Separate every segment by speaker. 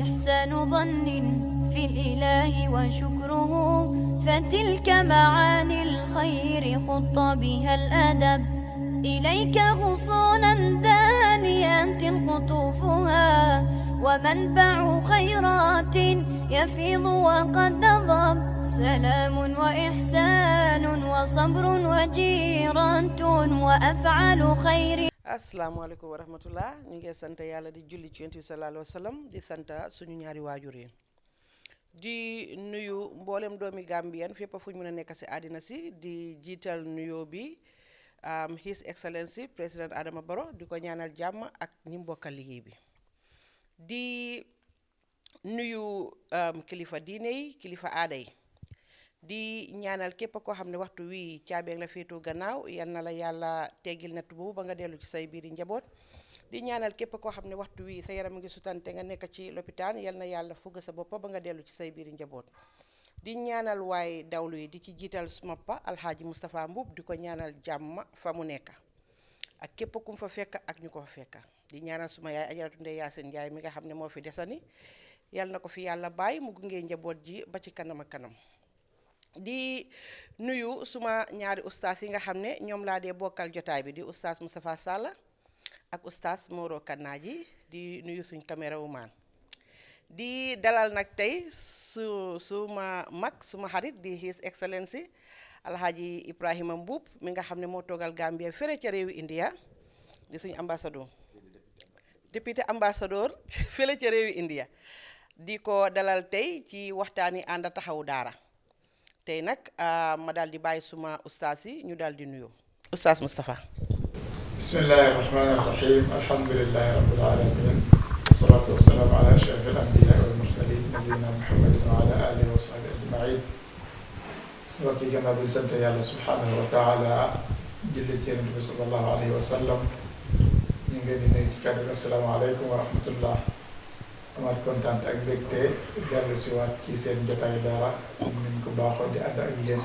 Speaker 1: إحسان ظن في الإله وشكره فتلك معاني الخير خط بها الأدب إليك غصونا دانيات قطوفها ومنبع خيرات يفيض وقد نضب سلام وإحسان وصبر وجيرة وأفعال خير.
Speaker 2: asalaamaaleykum wa rahmatullah ñu ngi sant yàlla di julli ci yonent bi sallallahu alayhi wa sallam di sant suñu ñaari waajur yi di nuyu mboolem doomi Gambien fépp fu ñu mën a nekk si àddina si di jiital nuyoo bi His Excellency président Adama Barrow di ko ñaanal jàmm ak ñi mbokkal liggéey bi di nuyu kilifa diine yi kilifa aada yi di ñaanal képp koo xam ne waxtu wi caabeeg la féetoo gannaaw yal na la yàlla teggil natt boobu ba nga dellu ci say biiri njaboot di ñaanal képp koo xam ne waxtu wi sa yaram ngi sutante nga nekk ci lopitaan yal na yàlla fugg sa bopp ba nga dellu ci say biiri njaboot di ñaanal waaye dawlu yi di ci jiital suma pa alxaaji Moustapha Mbub di ko ñaanal jàmm fa mu nekk ak képp kum fa fekk ak ñu ko fa fekk di ñaanal suma yaay Ajaratu Ndey Yaasin Njaay mi nga xam ne moo fi desani yal na ko fi yàlla bàyyi mu gunge njaboot ji ba ci kanam ak kanam di nuyu suma ñaari ustaas yi nga xam ne ñoom laa dee bokkal jotaay bi di ustaas Moustapha Sall ak ustaas Moro Kannaaji di nuyu suñ caméra woman di dalal nag tey suma mag suma xarit di His Excellency Alhaji Ibrahima Mbub mi nga xam ne moo toogal Gambia fere ca réewi India di suñ ambassadeur député ambassadeur fere ca réewi India di ko dalal tey ci waxtaani ànd taxawu daara tey nag ma daal di bàyyi suma ustaas yi ñu daal di nuyoo ustaas Moustapha.
Speaker 3: bismillahi rahmani rahim alhamdulillahi rabbil alamin wassalatu wassalamu ala ashrafil anbiya wal mursalin nabiyina muhammadin wa ala alihi wa sahbihi ajmain wakki gannaaw bi sant yàlla subhanahu wa taala julli ci yonent bi sallallahu alayhi wa sallam ñu ngi leen di nuyu ci kàddu assalaamu aleykum wa rahmatullah amaat kontaan ak mbégte dellu si waat ci seen jotaayu daara niñ ko baaxoo di ànd ak yéen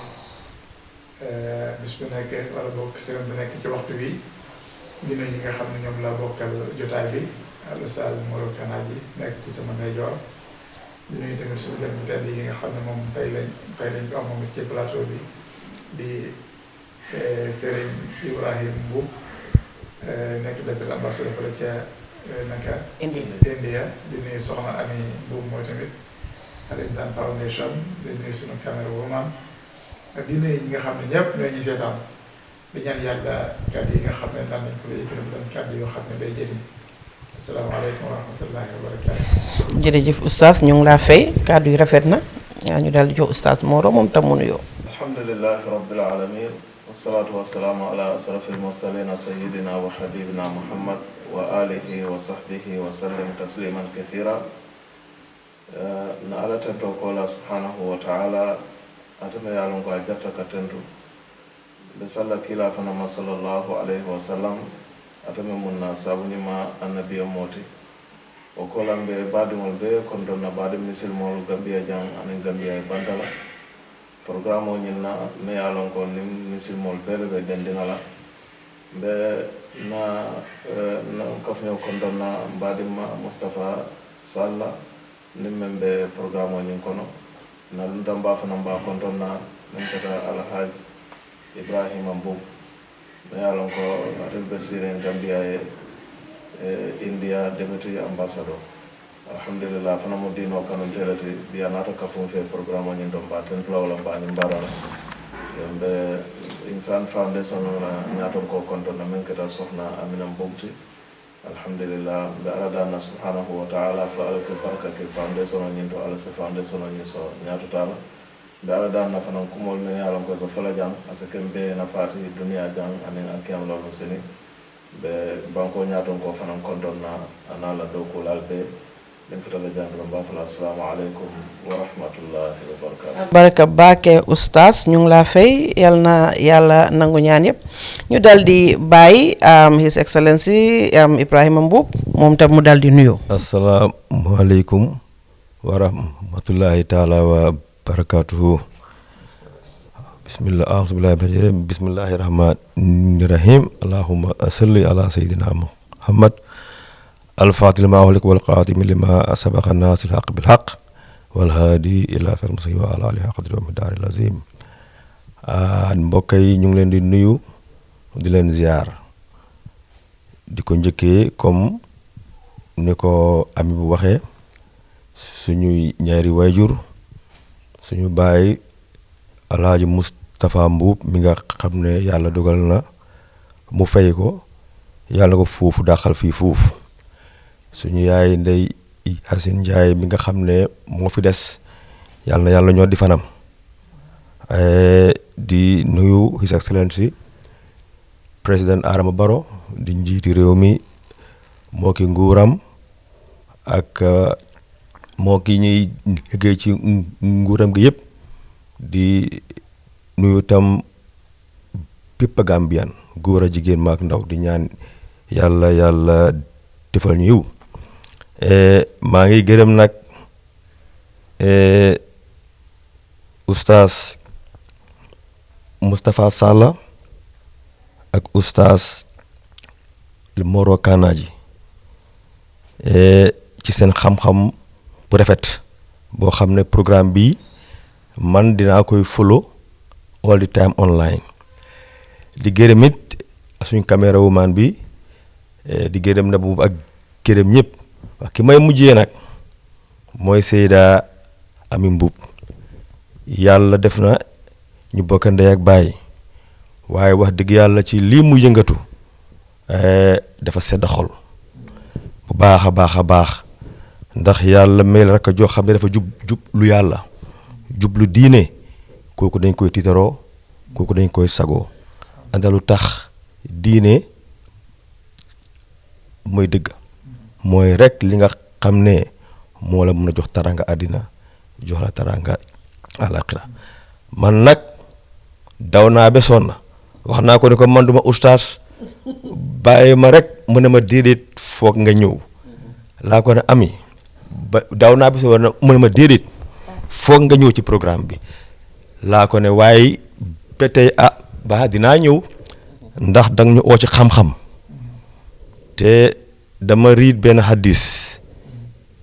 Speaker 3: bis bu nekk wala bokk semaine bu nekk ci waxtu bi dina ñi nga xam ne ñoom la bokkal jotaay bi Oustaz Moro Kannaaji nekk ci sama ndeyjoor di nuyu tamit suñu gan bu tedd yi nga xam ne moom tey lañ ko am moom ci plateau bi di Serigne Ibrahima Mboup nekk depuis ambassadeur fële ca naka India di nuyu soxna Ami Mbuub mooy tamit Al Ihsan Foundation di nuyu sunu caméra woman ak di nuyu ñi nga xam ne ñëpp ñoo ñuy seetaan di ñaan yàlla kàddu yi nga xam ne daan nañ ko lay gën a doon kàddu yoo xam ne day jëriñ asalaamaaleykum wa rahmatullahi wa barakaatu.
Speaker 2: jërëjëf oustaz ñu ngi laa fay kàddu yi rafet na ñu daal di jox oustaz Moro moom tam mu nuyoo.
Speaker 4: alhamdulillahi rabbil alamin wasalaatu wasalaamu ala asrafil mursalina sayidina wa habibina muhammad wa alihi wa sahbihi wa sallim tasliman kathira na ala tento kola subhanahu wa ta'ala atama yalon ko a jarta ka tentu be salla kila fanama sallallahu alayhi wa sallam atama munna sabuñima annabiya moti o kolan be badimol be kon donna badim misilmol Gambia jang anen Gambia e bandala programme o ñinna me yalon ko nim misilmol bele be dendinala be na kafño kondonna mbadimma Moustapha Salla nimmen be programme o ñin kono na lunta mba fana mba kondonna min kata Alhaji Ibrahima Mbub mi yalon ko atel be siren Gambia e India deputy ambassador alhamdulillah fana mo dino kanu telati biya nata kafum fe programme o ñin do mba ten plawla mba ni mbarala be Ihsan Foundation la ñaaton ko konto na men kata soxna Amina Mbubti alhamdulillah be ala dana subhanahu wa ta'ala fa ala se baraka ke foundation o ñinto ala se foundation o ñin so ñaato tala be ala dana fanan kumol men yalon ko fala jang asa kembe na fati dunia jang anen akiyam lolu seni be banko ñaaton ko fanan konto na anala do ko lalbe den fitala jangro mba fala assalamu alaikum wa rahmatullahi wa barakatuh
Speaker 2: baraka baake oustaz ñu ngi laa fay yal na yàlla nangu ñaan yëpp ñu dal di bàyyi His Excellency Ibrahima Mboup moom tam mu dal di nuyoo.
Speaker 5: asalaamaaleykum wa rahmatullahi taala wa barakatuhu bismillah a'uzubillahi bismillahi rahmani rahim allahumma salli ala sayyidina muhammad الفاتح لما أغلق والقاتم لما سبق الناس الحق بالحق والهادي إلى صراط المستقيم وعلى آله قدر ومقدار العظيم. mbokk yi ñu ngi leen di nuyu di leen ziar di ko njëkkee comme ni ko ami bu waxee suñuy ñaari wayjur suñu baay Alaaji Moustapha Mbuub mi nga xam ne yàlla dogal na mu fay ko yàlla ko foofu dàqal fii foofu suñu yaay Ndey Yaasin Njaay mi nga xam ne moo fi des yàlla na yàlla ñoo di fanam di nuyu His Excellency président Adama Barrow di njiiti réew mi moo ki nguuram ak moo ki ñuy liggéey ci nguuram gi yëpp di nuyu tam bépp Gambian góor a jigéen maak ndaw di ñaan yàlla defal ñu yiw maa ngi gërëm nag oustaz Moustapha Salla ak oustaz Moro Kanaji ci seen xam-xam bu rafet boo xam ne programme bi man dinaa koy follow all the time online di gërëm it suñ caméra woman bi di gërëm na bu ak gërëm ñëpp wax ki may mujjee nag mooy Seyda Ami Mbuub yàlla def na ñu bokk ndey ak baay waaye wax dëgg yàlla ci lii mu yëngatu dafa sedd xol bu baax a baax ndax yàlla may la rek a joo xam ne dafa jub lu yàlla jub lu diine kooku dañ koy tiitaroo kooku dañ koy sagoo andalu tax diine mooy dëgg mooy rek li nga xam ne moo la mën a jox taranga àddina jox la taranga àllaaxira man nag daw naa ba sonn wax naa ko ne ko man duma ustaas bàyyi ma rek mu ne ma déedéet foog nga ñëw laa ko ne ami ba daw naa ba sonn mu ne ma déedéet foog nga ñëw ci programme bi laa ko ne waaye ba tey ba dinaa ñëw ndax danga ñu oo ci xam-xam te dama riit benn hadis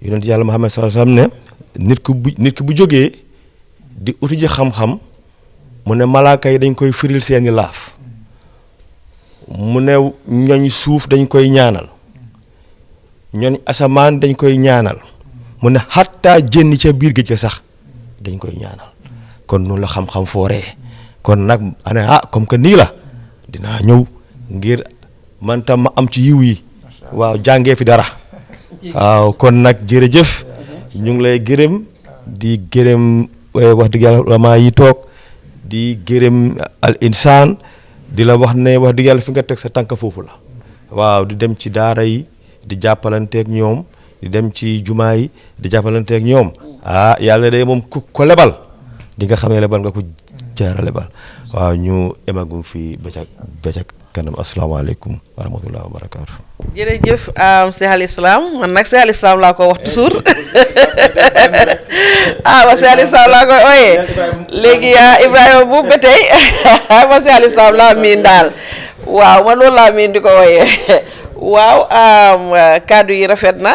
Speaker 5: yonent yàlla Muhammad sallallahu alayhi wasallam ne nit ki bu jógee di uti ji xam-xam mu ne malaaka yi dañ koy firil seeni laaf mu ne ñooñ suuf dañ koy ñaanal ñooñ asamaan dañ koy ñaanal mu ne xattaa jënn ca biir géej ga sax dañ koy ñaanal kon noonu la xam-xam fooree kon nag ane comme que nii la dinaa ñëw ngir man tam ma am ci yiw yi waaw jàngee fi dara waaw kon nag jërëjëf ñu ngi lay gërëm di gërëm wax dëgg yàlla ulama yi toog di gërëm al insaan di la wax ne wax dëgg yàlla fi nga teg sa tànk foofu la waaw di dem ci daara yi di jàppalanteeg ñoom di dem ci jumaa yi di jàppalanteeg ñoom yàlla de moom ku ko lebal di nga xam ne lebal nga ko jaara lebal waaw ñu emagum fii ba ca kanam asalaamaaleykum wa rahmatulah wa barakaatu.
Speaker 2: jërëjëf Cheikh Al Islam man nag Cheikh Al Islam laa ko wax toujours ba Cheikh Al Islam laa koy ooyee léegi Ibrahima bu ba tey ba Cheikh Al Islam laa miin daal waaw man loolu laa miin di ko ooyee waaw kaddu yi rafet na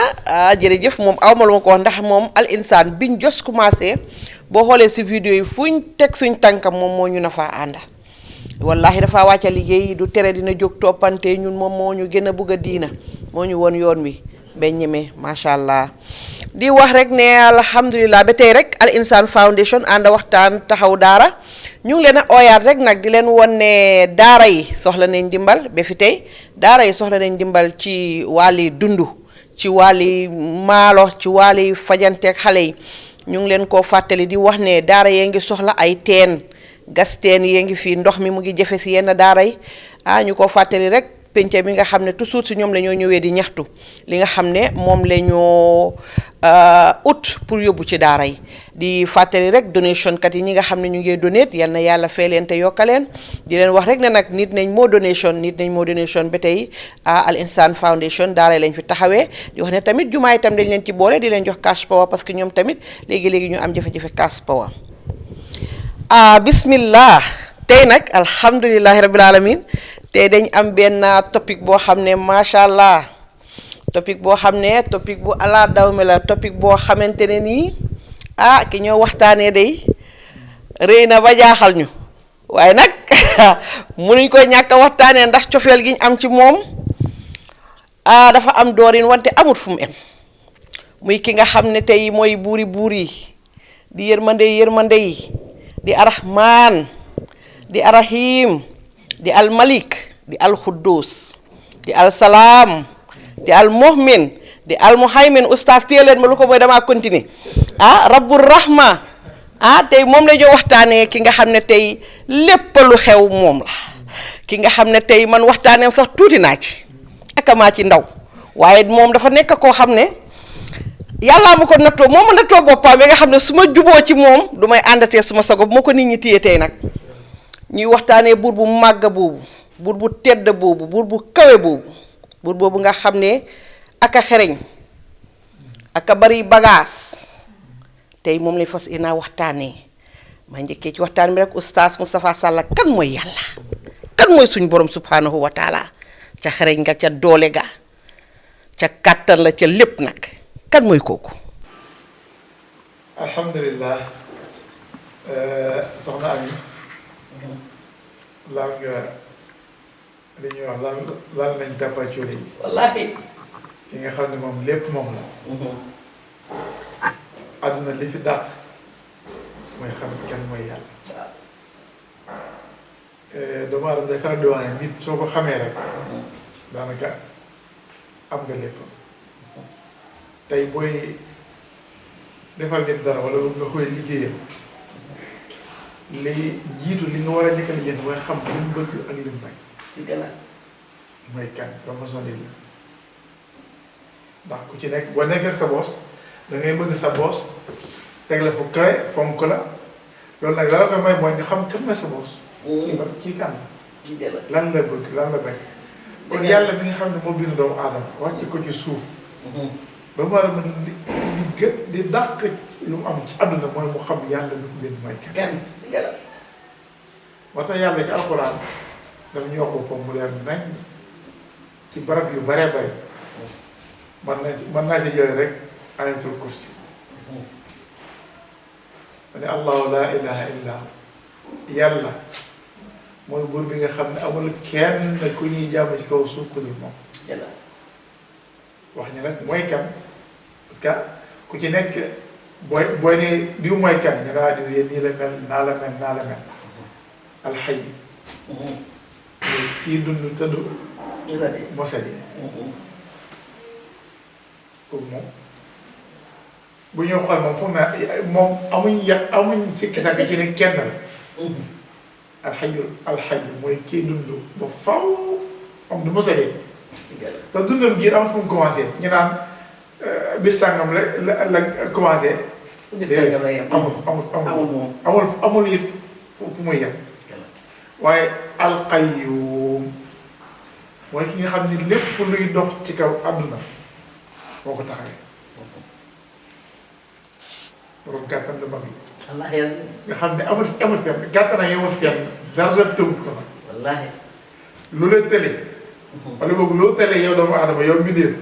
Speaker 2: jërëjëf moom aw ma lu ma ko wax ndax moom al insaan biñ jos commencé boo xoolee si vidéo yi fuñ teg suñ tànkam moom moo ñu na faa ànda wallahi dafa wàcca liggéey du tere dina jóg toppante ñun moom moo ñu gën a bugg a diina moo ñu woon yoon wi ba ñeme macha allah di wax rek ne alhamdulilah ba tey rek Al Insaan Foundation ànd waxtaan taxaw daara ñu ngi leen a ooyaat rek nag di leen won ne daara yi soxla nañ dimbal ba fi tey daara yi soxla nañ dimbal ci wàlli dundu ci wàlli maalo ci wàlli fajanteeg xale yi ñu ngi leen koo fàttali di wax ne daara yee ngi soxla ay teen gas teen yee ngi fii ndox mi mu ngi jafe si yenn daara yi ñu ko fàttali rek penc bi nga xam ne toujours si ñoom la ñoo ñëwee di ñaxtu li nga xam ne moom la ñoo ut pour yóbbu ci daara yi di fàttali rek donation kat yi ñi nga xam ne ñu ngi donate yal na yàlla fay leen te yokkaleen di leen wax rek ne nag nit nañ moo donation ba tey Al Insaan Foundation daara lañ fi taxawee di wax ne tamit jumaa itam dañ leen ci boole di leen jox cash power parce que ñoom tamit léegi-léegi ñu am jafe-jafe cash power bismillah tey nag alhamdulillahi rabbil alamin tey dañ am benn topic boo xam ne macha allah topic boo xam ne topic bu ala dawme la topic boo xamante ne nii ki ñoo waxtaanee day rëy na ba jaaxal ñu waaye nag mënuñ ko ñàkk a waxtaanee ndax cofeel gi ñu am ci moom dafa am doorin wante amut fu mu em muy ki nga xam ne tey mooy buuri buur yi di yërmande yi di arrahman di arrahim di almalik di alxuddus di alsalaam di almuhmin di almuhaymin oustaz téye leen ma lu ko mooy damaa continuer rabbur rahma tey moom la ñu waxtaanee ki nga xam ne tey lépp lu xew moom la ki nga xam ne tey man waxtaanee sax tuuti naa ci akamaa ci ndaw waaye moom dafa nekk koo xam ne yàllaa ma ko nattoo moo ma nattoo boppam bi nga xam ne su ma juboo ci moom du may àndatee suma sago bu ma ko nit ñi téye tey nag ñuy waxtaanee buur bu màgg boobu buur bu tedd boobu buur bu kawe boobu buur boobu nga xam ne ak a xereñ ak a bari bagaas tey moom lañ fas yéene waxtaanee ma njëkkee ci waxtaan bi rek oustaz Moustapha Sall kan mooy yàlla kan mooy suñ borom subhanahu wa taala ca xereñ nga ca doole ga ca kàttan la ca lépp nag kan mooy kooku.
Speaker 3: alhamdulilah soxna Ami laal nga li ñuy wax laal nañ tàppaaculi yi.
Speaker 2: wallaahi.
Speaker 3: ki nga xam ne moom lépp moom la. àdduna li fi dàq mooy xam kan mooy yàlla. doomu aadama day faral di wax ne nit soo ko xamee rek daanaka am nga lépp. tey booy defal nit dara wala nga koy liggéeyam li jiitu li nga war a njëkk a lijjanti mooy xam li mu bëgg ak li mu bañ.
Speaker 2: ci gannaaw.
Speaker 3: mooy kan ba façon nit la ndax ku ci nekk boo nekkee ak sa boos da ngay bëgg sa boos teg la fu kawe fonk la loolu nag la koy may mooy nga xam kan mooy sa boos. ci kan lan la bëgg lan la bañ. kon yàlla bi nga xam ne moo bind doomu aadama wàcc ko ci suuf. ba mu war a mën di dàq lu mu am ci àdduna mooy mu xam yàlla lu ko bind mooy kan. moo tax yàlla ci alxuraan daf ñu wax boppam mu leer nañ ci barab yu baree bari mën naa ci jëlee rek ayatul kursi ma ne allahu laa ilaha illa yàlla mooy buur bi nga xam ne amul kenn ku ñuy jàmm ci kaw suuf ku dul moom. wax ñu nag mooy kan parce que ku ci nekk booy ne diw mooy kan ñu naa diw yéen nii la mel naa la mel alxay kii dund tëdd mosadi kooku moom bu ñëw xool moom foog naa moom amuñ sikki sàkk ci ne kenn la alxay mooy kii dund ba faw am du mosadi te dundam gi am fu mu commencé ñu naan bis sàngam la commencé. amul it fu muy yem. waaye alqayyum mooy ki nga xam ni lépp luy dox ci kaw àdduna moo ko taxawee. borom kàttan lu mag yi. nga xam ne amul fenn kàttan ak amul fenn dara tëwut ko nag. wallaahi lu la tële. wala boog loo tële yow doomu aadama yow mbindeef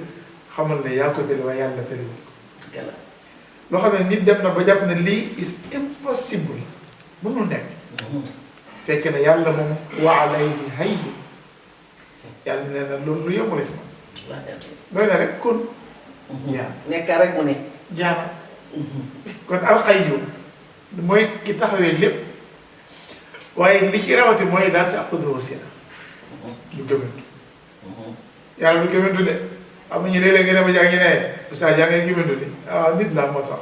Speaker 3: xamal ne yaa ko tële waaye yàlla tële ko. loo xam ne nit dem na ba jàpp ne lii is impossible mënul nekk. fekk ne yàlla moom wa alayhi hayyin yàlla nee na loolu lu yomb la ci moom. doy na rek kon. jaar
Speaker 2: nekk rek mu ne.
Speaker 3: jaar kon alqayyum mooy ki taxawee lépp waaye li ci rawati mooy daal ta'khudhuhu sinatun lu gëmëntu. yàlla du gëmëntu de am na ñu léeg-léeg nga dem ba jàng ñu ne oustaz yaa ngay gëmëntu de nit la moo tax.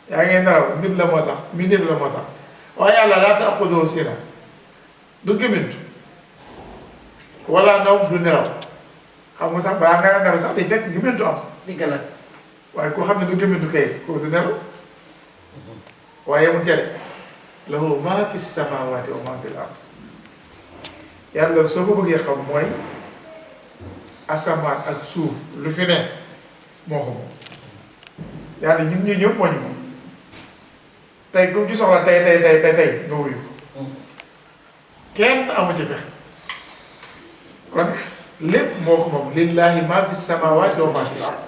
Speaker 3: yaa ngay naraw nit la moo tax nit la moo tax. waaye yàlla daa ta'khudhuhu sinatun du gëmëntu wala nawm du nelaw xam nga sax balaa nga nelaw sax day fekk gëmëntu am.
Speaker 2: digg la
Speaker 3: waaye koo xam ne du gëmëntu kay kooku du nelaw waaye mu tere lahu maa fi samaawaati wa maa fil ard yàlla soo ko bëggee xam mooy asamaan ak suuf lu fi ne moo ko moom yàlla ñun ñii ñëpp moo ñu moom tey comme ci soxla tey nga wuyu ko kenn amu ci pexe kon lépp moo ko moom lillahi ma fi samawati wa ma fi ard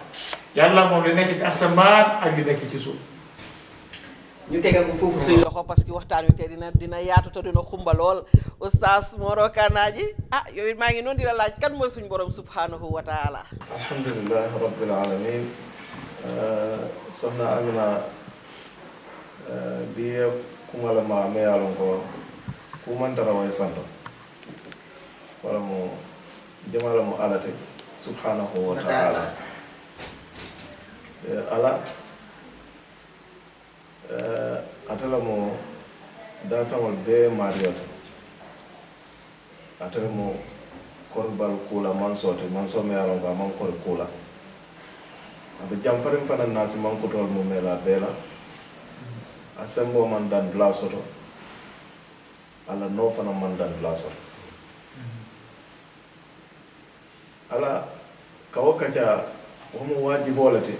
Speaker 3: yàlla moom li nekk ci asamaan ak li nekk ci suuf.
Speaker 2: ñu tege ko foofu suñ loxo parce que waxtaan wi tey dina yaatu te dina xumba lool oustaz Moro Kanaji yow it maa ngi noonu di la laaj kan mooy suñ borom subhanahu wa taala.
Speaker 4: alhamdulillahi rabbil alamin soxna Amina bi kumala ma me yalon ko kumantara way santo wala mo jamala mo alate subhanahu wa ta'ala ala atala mo dafamol be mariyota atala mo korbal kula mansote mansome yalon ko man kor kula abe jam farim fanan nasi man ko tol mo mela bela asembo man dan blasoto ala no fana man dan blasoto ala kawo kaca womo wajibolete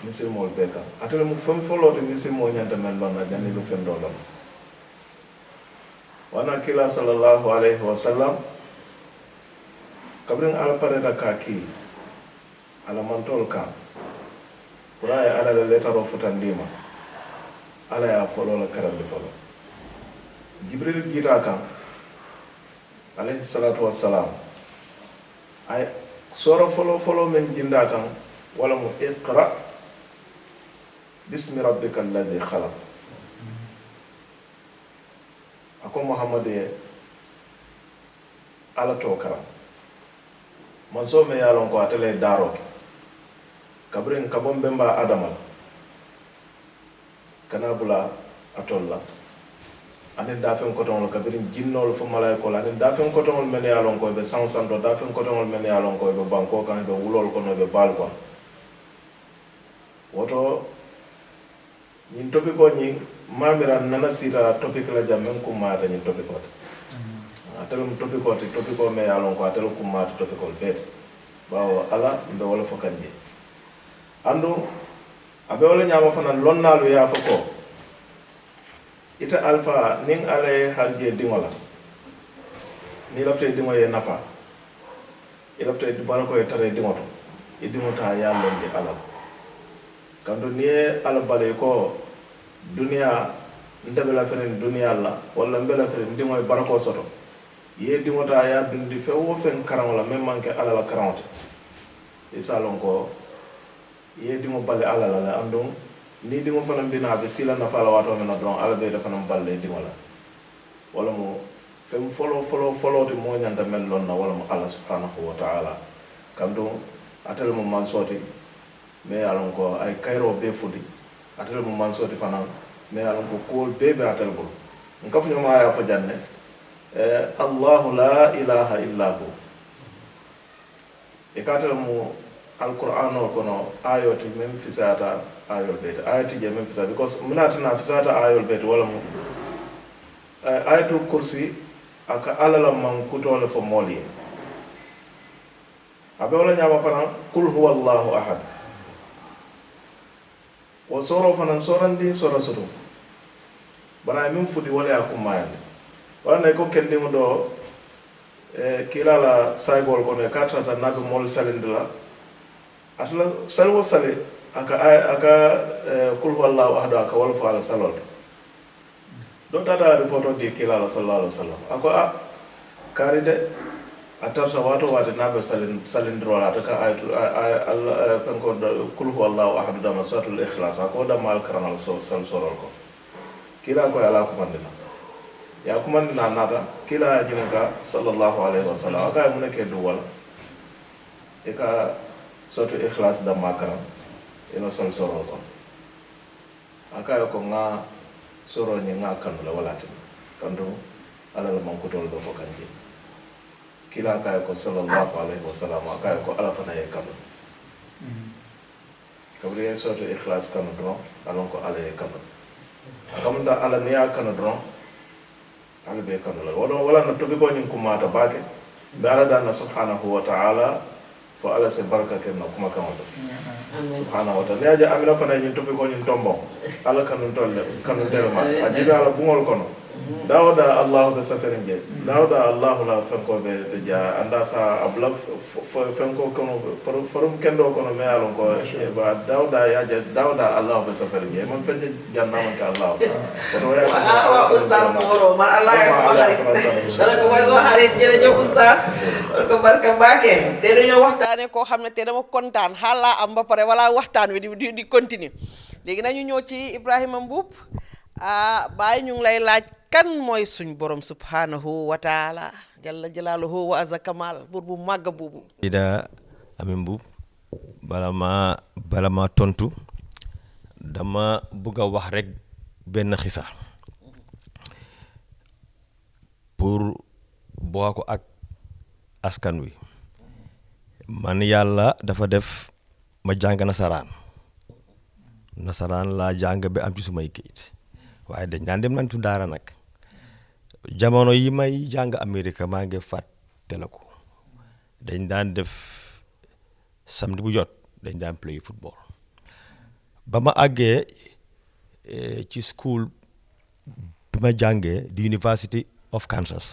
Speaker 4: misilmol be kan atele mu fem folote misilmo ñanta men lonna janni lu fen do lon wana kila sallallahu alayhi wa sallam kabrin ala pareta ka ki ala mantol kan pura ya ala le letaro futandima ala ya folo la karandi folo jibril jita kan alayhi salatu wassalam ay soro folo men jinda kan wala mu iqra bismi rabbika alladhi khalaq ako muhammad ye ala to karam man so me yalon ko atele daro kabrin kabon bemba adama kana bula atolla anen dafen kotonol kabirin jinnol fo malaiko la anen dafen kotonol men yalon ko be sansanto dafen kotonol men yalon ko be banko kan be wulol ko no be balko woto ñin topic ko ñi mamira nana sita topic la jamen ko mata ñin topic ko atelum topic ko me yalon ko atel ko mata topic ko bet bawo ala be wala fo kanje andu abe wala ñama fana lonnalu ya fa ko ita alpha ning ale hanje dingola ni lafte dingo ye nafa ilafte di barako e tare dingoto e dingota ya londe ala kando ni ala bale ko dunia ndabe la feren dunia la wala mbela feren dingo e barako soto ye dingota ya dundi fe wo fen karam la même manke ala la karamte e salon ko ye dingo bale ala la andum ni dingo fanam bina be sila na fala wato men don ala be dafa nam balle dingo la wala mo fem follow de mo nyanda men lon na wala mo Allah subhanahu wa ta'ala kando atel mo man soti me alon ko ay kayro be fudi atel mo man soti fana me alon ko ko be atel ko ngaf ñu ma ya fa janne Allah la ilaha illa hu e katel mo alquran ko no ayoti mem fisata ayol beta ayati je mem fisata because munata na fisata ayol beta wala mo ayatul kursi aka alala man kutole fo moli abe wala nyama fana kul huwallahu ahad wa soro fana sorandi sora soto bara min fudi wala akumayande wala ne ko kendi mo do kila la saygol ko ne katata nabi mol salindla atla salwo sale aka kul huwallahu ahad aka wal fa ala salol do tata reporto di kila la sallallahu alaihi wasallam ako kari de atarta wato wate nabe salindro la taka ayatu Allah fanko kul huwallahu ahad da masatul ikhlas ako da mal karamal sal sorol ko kila ko ala ko mandina ya ko mandina nata kila jinaka sallallahu alaihi wasallam aka mun ke do wala e ka sotu ikhlas da makaram ina sal sorol ko aka ko nga soro ni nga kanu la walati kando ala la man ko tol do fokanje kila kay ko sallallahu alaihi wasallam kay ko ala fana ye kanu kabri soto ikhlas kanu do alon ko ala ye kanu akamda ala ni ya kanu do ala be kanu la wala na to be ko nyin ko mata bake be ala dana subhanahu wa ta'ala fo ala se baraka ken na kuma kan subhanahu wa ta'ala ya amina fana nyin to be ko nyin tombo ala kanu tolle kanu del ma ajibe ala bungol kono dawda allahu ɓe safere nje dawda allahu la fenkoɓe ɓe jaa anda sa abla fenko kono forum kendo kono me alon ko ba dawda yaje dawda allahu ɓe safere nje man fenje jannaman ka allahu
Speaker 2: wa oustaz Moro man Allah ya sama xarit dara ko mooy sama xarit jërëjëf oustaz ko barka Mbacke te dañoo waxtaane koo xam ne te dama kontaan xaalaa am ba pare wala waxtaan wi di continuer léegi nañu ñëw ci Ibrahima Mboup Baye ñu ngi lay laaj kan mooy suñ borom subhanahu wa taala jalla jalaaluhu wa azza kamal buur bu màgg boobu.
Speaker 5: Ida Amin Mboup bala ma tontu dama bëgg a wax rek benn xisa pour boo ko ak askan wi man yàlla dafa def ma jàng nasaraan laa jàng ba am ci sumay kayit waaye dañ daan dem nantu daara nag jamono yi may jàng Amérique maa ngi fàttaliku dañ daan def samedi bu jot dañ daan play football ba ma àggee ci school bi ma jàngee di University of Kansas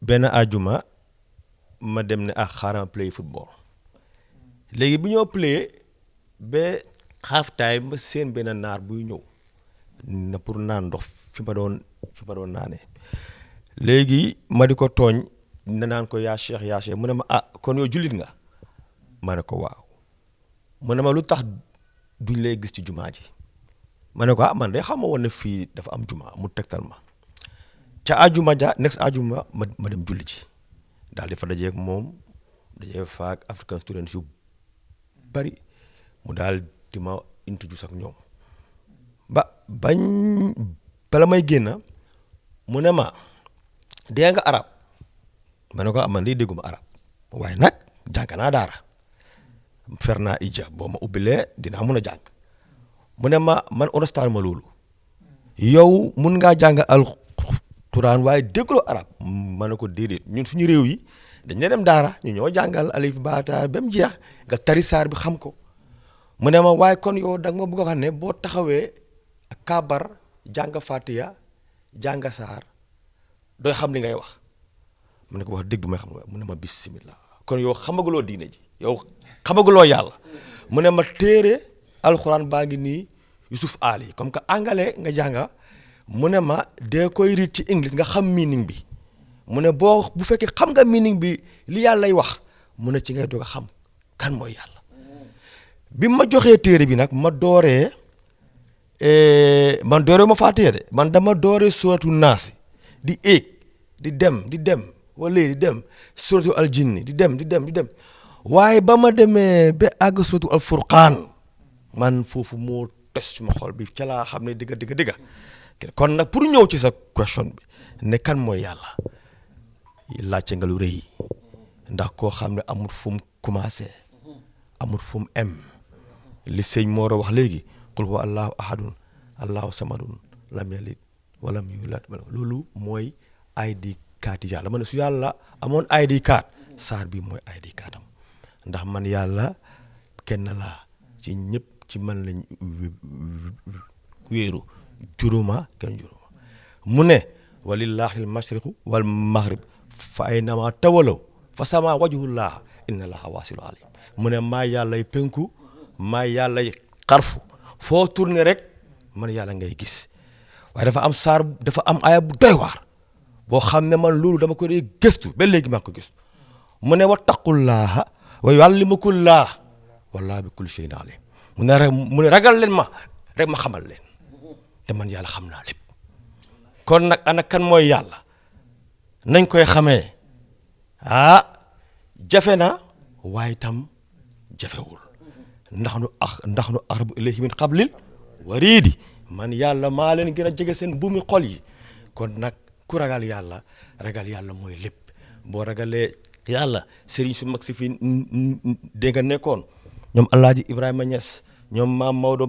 Speaker 5: benn ajuma ma dem ne xaaral play football léegi bi ñoo play ba half time ma seen benn naar buy ñëw na pour naan ndox fi ma doon naanee léegi ma di ko tooñ na naan ko yaa cheikh mu ne ma kon yow jullit nga ma ne ko waaw mu ne ma lu tax duñ lay gis ci jumaa ji ma ne ko man de xam ma woon ne fii dafa am jumaa mu tegtal ma ca ajuma next ajuma ma dem julli ci daal di fa dajeeg moom dajee faak African students yu bari mu daal di ma introduce ak ñoom bala may génn mu ne ma dee nga arab ma ne ko man de dégguma arab waaye nag jàng naa daara fer naa ija boo ma ubbilee dinaa mun a jàng mu ne ma man understand ma loolu yow mun ngaa jàng alquran waaye dégguloo arab ma ne ko déedéet ñun suñu réew yi dañ ne dem daara ñu ñoo jàngal alif baata ba mu jeex nga tari saar bi xam ko mu ne ma waaye kon yow da nga ma bëgg a wax ne boo taxawee kabar jàng fatiha jàng saar dooy xam li ngay wax mu ne ko wax dëgg du may xam nga mu ne ma bismillah kon yow xamaguloo diine ji yow xamaguloo yàlla mu ne ma téere alxuraan baa ngi nii Yusuf Ali comme que anglais nga jànga mu ne ma dee koy riit ci english nga xam meaning bi mu ne bu fekkee xam nga meaning bi li yàlla lay wax mu ne ci ngay doog a xam kan mooy yàlla bi ma joxee téere bi nag ma dooree ma fàttee de man dama dooree suratu naas di éeg di dem wala di dem suratu al jinni di dem waaye ba ma demee ba àgg suratu al furqaan man foofu moo tes suma xol bi ca laa xam ne digga kon nag pour ñëw ci sa question bi ne kan mooy yàlla laajte nga lu rëy ndax koo xam ne amul fu mu commencé amul fu mu em li sëñ Moro wax léegi qul huwa allahu ahadun allahu samadun lam yalid walam yulad loolu mooy ID card yàlla ma ne su yàlla amoon ID card saar bi mooy ID card am ndax man yàlla kenn laa ci ñëpp ci man lañ wéeru juróoma mu ne walillahi al mashriqu wal maghrib fa aynama tawalaw fa sama wajhullah inna allaha wasilu alim mu ne maa yàllay penku maa yàllay xarfu foo tourné rek man yàlla ngay gis waaye dafa am aaya bu doy waar boo xam ne man loolu dama ko dee gëstu ba léegi maa ko gis mu ne wattaqullaha wa yuallimukullah wallahu bi kulli shay'in alim mu ne ragal leen ma rek ma xamal leen te man yàlla xam naa lépp kon nag ana kan mooy yàlla nañ koy xamee jafe na waaye tam jafewul ndax nu aqrabu ilayhi min hablil wariidi man yàlla maa leen gën a jege seen buumi xol yi kon nag ku ragal yàlla mooy lépp boo ragalee yàlla sëriñ su mag si fi dégg nga nekkoon ñoom Alaaji Ibrahima Niass ñoom Maam Maodo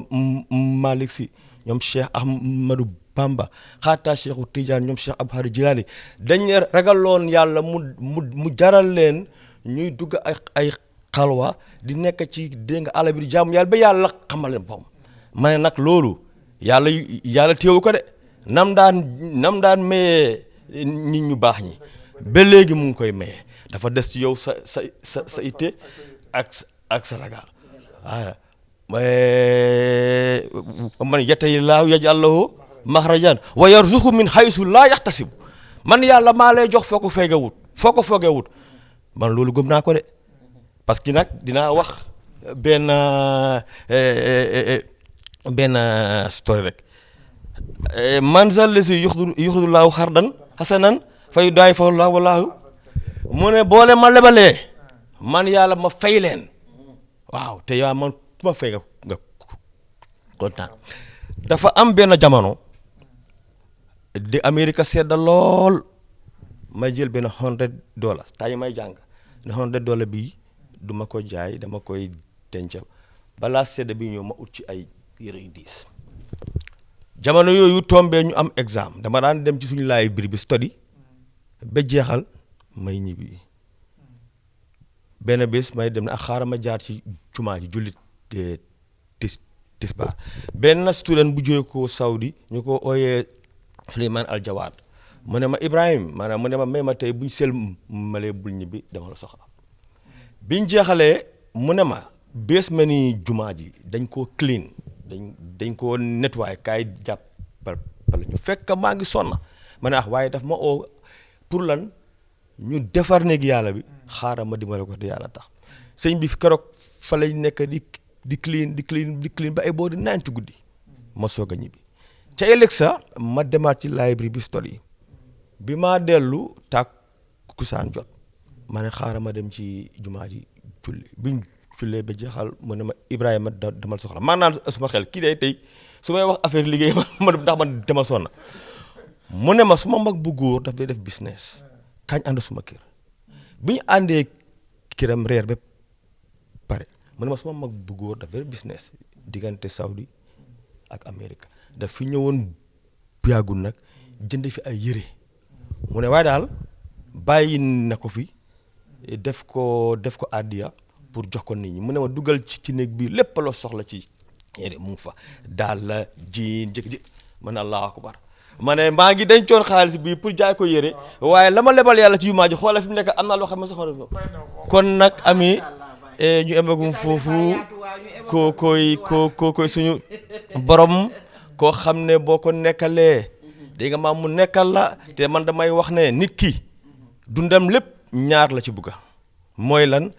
Speaker 5: Malick Sy ñoom Cheikh Ahmadou Bamba xaata Cheikhu Tidiane ñoom Cheikh Abdou Jilani dañ ragaloon yàlla mu jaral leen ñuy dugg ay xalwa di nekk ci dégg nga àll bi di jaamu yàlla ba yàlla xamal leen boppam ma ne nag loolu yàlla téewu ko de nam daan mayee nit ñu baax ñi ba léegi mu ngi koy mayee dafa des ci yow sa itte ak sa ragal waaw man yattaqillaahu yaj'al lahu maxrajan wa yarzuqhu min haysu laa yaxtasib man yàlla maa lay jox foo ko foogewut man loolu gëm naa ko de parce que nag dinaa wax benn story rek man zal lazi yuxridu llaahu xardan hasanan fa yudaa'ifahu llaahu wallaahu mu ne boole ma lebalee man yàlla ma fay leen waaw te yaa man ku ma fay nga kontaan dafa am benn jamono di Amérique sedda lool may jël benn $100 tay may jàng ne $100 bii du ma ko jaay dama koy denc balaa sedd bi ñëw ma ut ci ay yére yu diis jamono yooyu tombee ñu am examen dama daan dem ci suñu librairie bi study ba jeexal may ñibbi benn bés may dem ne ak xaaral ma jaar ci jumaa ji jullit tisbaar benn student bu jógee ko Saudi ñu ko ooyee Souleymane Al Jawad mu ne ma Ibrahim maanaam mu ne ma may ma tey buñ sel malee bul ñibbi dama la soxla biñ jeexalee mu ne ma bés ma ni jumaa ji dañ koo clean dañ koo nettoyé kaay jàppal ñu fekk maa ngi sonn ma ne waaye daf ma oo pour lan ñu defar néeg yàlla bi xaaral ma dimbale ko te yàlla tax sëñ bi keroog fa lañ nekk di clean ba ay boori 9 ci guddi ma soog a ñibbi ca ëllëg sa ma demaat ci librairie bi study bi maa dellu takkusaan jot ma ne xaaral ma dem ci jumaa ji julli biñ jullee ba jeexal mu ne ma Ibrahima damal soxla maanaam suma xel kii day tey su may wax affaire liggéey ma ndax man dama sonn mu ne ma suma mag bu góor daf day def business kañ ànd suma kër bi ñu àndee këram reer ba pare mu ne ma suma mag bu góor daf day def business diggante Saudi ak Amérique daf fi ñëwoon bu yàggul nag jënd fi ay yére mu ne waaye daal bàyyi na ko fi def ko àddiya pour jox ko nit ñi mu ne ma dugal ci néeg bi lépp loo soxla ci yére mu ngi fa daal la jiin jëkk ji ma ne allahu akbar ma ne maa ngi dencoon xaalis bi pour jaay ko yére waaye la ma lebal yàlla ci jumaa ji xoola fi mu nekk am naa loo xam ne soxla kon nag ami ñu emagum foofu koy suñu borom koo xam ne boo ko nekkalee dégg nga maam mu nekkal la te man damay wax ne nit ki dundam lépp ñaar la ci bugga mooy lan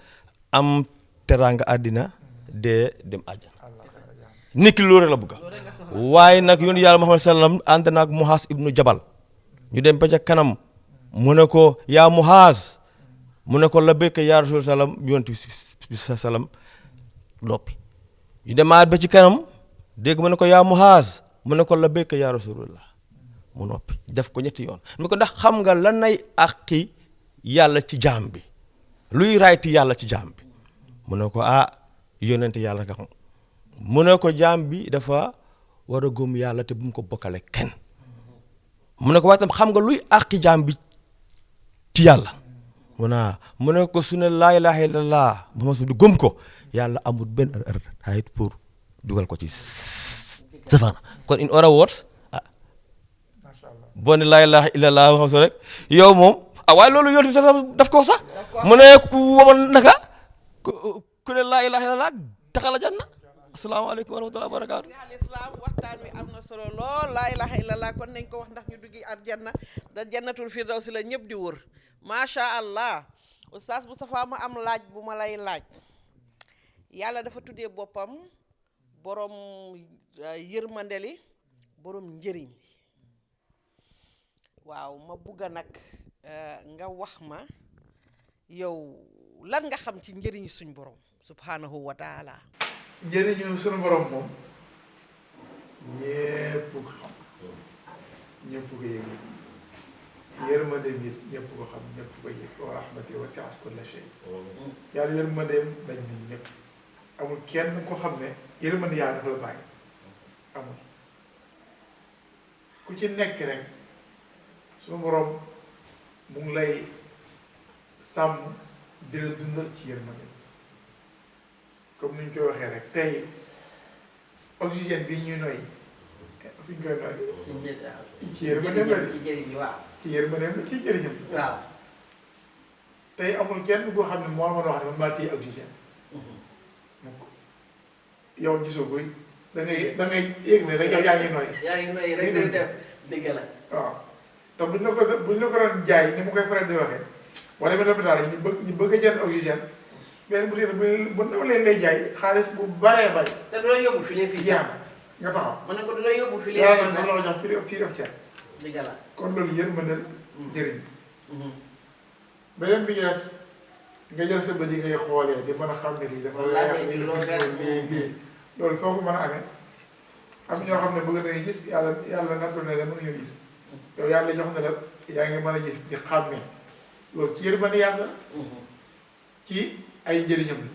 Speaker 5: am teraanga àddina dee dem àjjana nit ki loolu rek la bugga waaye nag yoonu yàlla Muhammad sallam ànd naag Muhaas ibnu Jabal ñu dem ba ca kanam mu ne ko yaa Muhaas mu ne ko labbayka yaa Rasul sallam yonent bi sallam noppi ñu demaat ba ci kanam dégg mu ne ko yaa Muhaas mu ne ko labbayka yaa Rasulullah mu noppi def ko ñetti yoon mu ko ndax xam nga lan nay àqi yàlla ci jaam bi luy rayti yàlla ci jaam bi mu ne ko yonent yàlla nga xam mu ne ko jaam bi dafa war a gëm yàlla te bu mu ko bokkale kenn mu ne ko waaye tam xam nga luy àqi jaam bi ci yàlla mu ne ko su ne laa ilaaha illallah Muhammad du gëm ko yàlla amul benn right pour dugal ko ci safara kon in other words boo ne laa ilaaha illallah Muhammad rek yow moom waaye loolu yoon sax daf ko sax mu ne ku woman naka ku ne laa ilaaha illallah taxal janna asalaamaaleykum wa rahmatulah wa barakaatu.
Speaker 2: al islam waxtaan wi am na solo lool laa ilaha illallah kon nañ ko wax ndax ñu duggi aljanna da jannatul firdawsi la ñëpp di wër macha allah oustaz Moustapha ma am laaj bu ma lay laaj yàlla dafa tuddee boppam borom yërmande li borom njëriñ li waaw ma bugga nag nga wax ma yow lan nga xam ci njëriñ suñ borom subhanahu wa taala.
Speaker 3: njëriñu sunu borom moom ñépp ko xam ñépp ko yëg yërmandeem it ñépp ko xam ñépp ko yëg wa rahmati wasi'at kulla shay yàlla yërmandeem dañ nit ñépp amul kenn ko xam ne yërmande yàlla dafa la bàyyi amul ku ci nekk rek sunu borom mu ngi lay sàmm di la dundal ci yërmandeem comme ni ñu koy waxee rek tey oxygène bi ñuy noy fi ñu koy noyyi.
Speaker 6: ci njëriñ waaw.
Speaker 3: ci yërmandeem la
Speaker 6: ci njëriñ waaw.
Speaker 3: ci yërmandeem la ci njëriñam.
Speaker 6: waaw.
Speaker 3: tey amul kenn koo xam ne moo mën a wax ne man maa téye oxygène. yow gisoo koy da ngay yëg ne rek yow yaa ngi noyyi.
Speaker 6: yaa ngi noyyi rek di def dëgg la.
Speaker 3: waaw te buñ la ko doon jaay ni mu koy faral di waxee wala ba l'hôpital ñu bëgg a jënd oxygène benn bu ndaw leen lay jaay xaalis bu baree bari.
Speaker 6: te du la yóbbu fii fii
Speaker 3: jeex nga taxaw.
Speaker 6: ma ne ko du la yóbbu fii
Speaker 3: yàlla na la jox fii def ceeb.
Speaker 6: dëgg la.
Speaker 3: kon loolu yërmande njëriñ. beneen bi ñu des nga jël sa bët yi ngay xoolee di mën a xam ne lii dafa lii loolu foo ko mën a amee am ñoo xam ne bëgg nañu gis yàlla nattu ne la mënuñu gis yow yàlla jox na la yaa ngi mën a gis di xàmmee loolu ci yërmande yàlla ci ay njëriñam la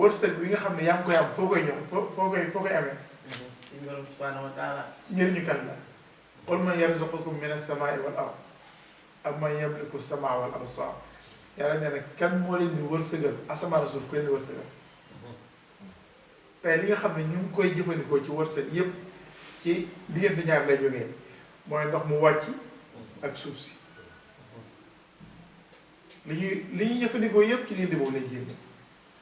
Speaker 3: wërsëg bi nga xam ne yaa ngi koy am foo koy ñëw foo koy amee
Speaker 6: suñu borom subhanahu wa taala
Speaker 3: ci njëriñu kan la qul man yarzuqukum min as-samaa'i wal ard amman yamliku as-sam'a wal absar yàlla nee na kan moo leen di wërsëgal asamaan suuf ku leen di wërsëgal tey li nga xam ne ñu ngi koy jëfandikoo ci wërsëg yépp ci diggante ñaar lay jógee mooy ndox mu wàcc ak suuf si li ñuy jëfandikoo yépp ci diggante boobu lay génn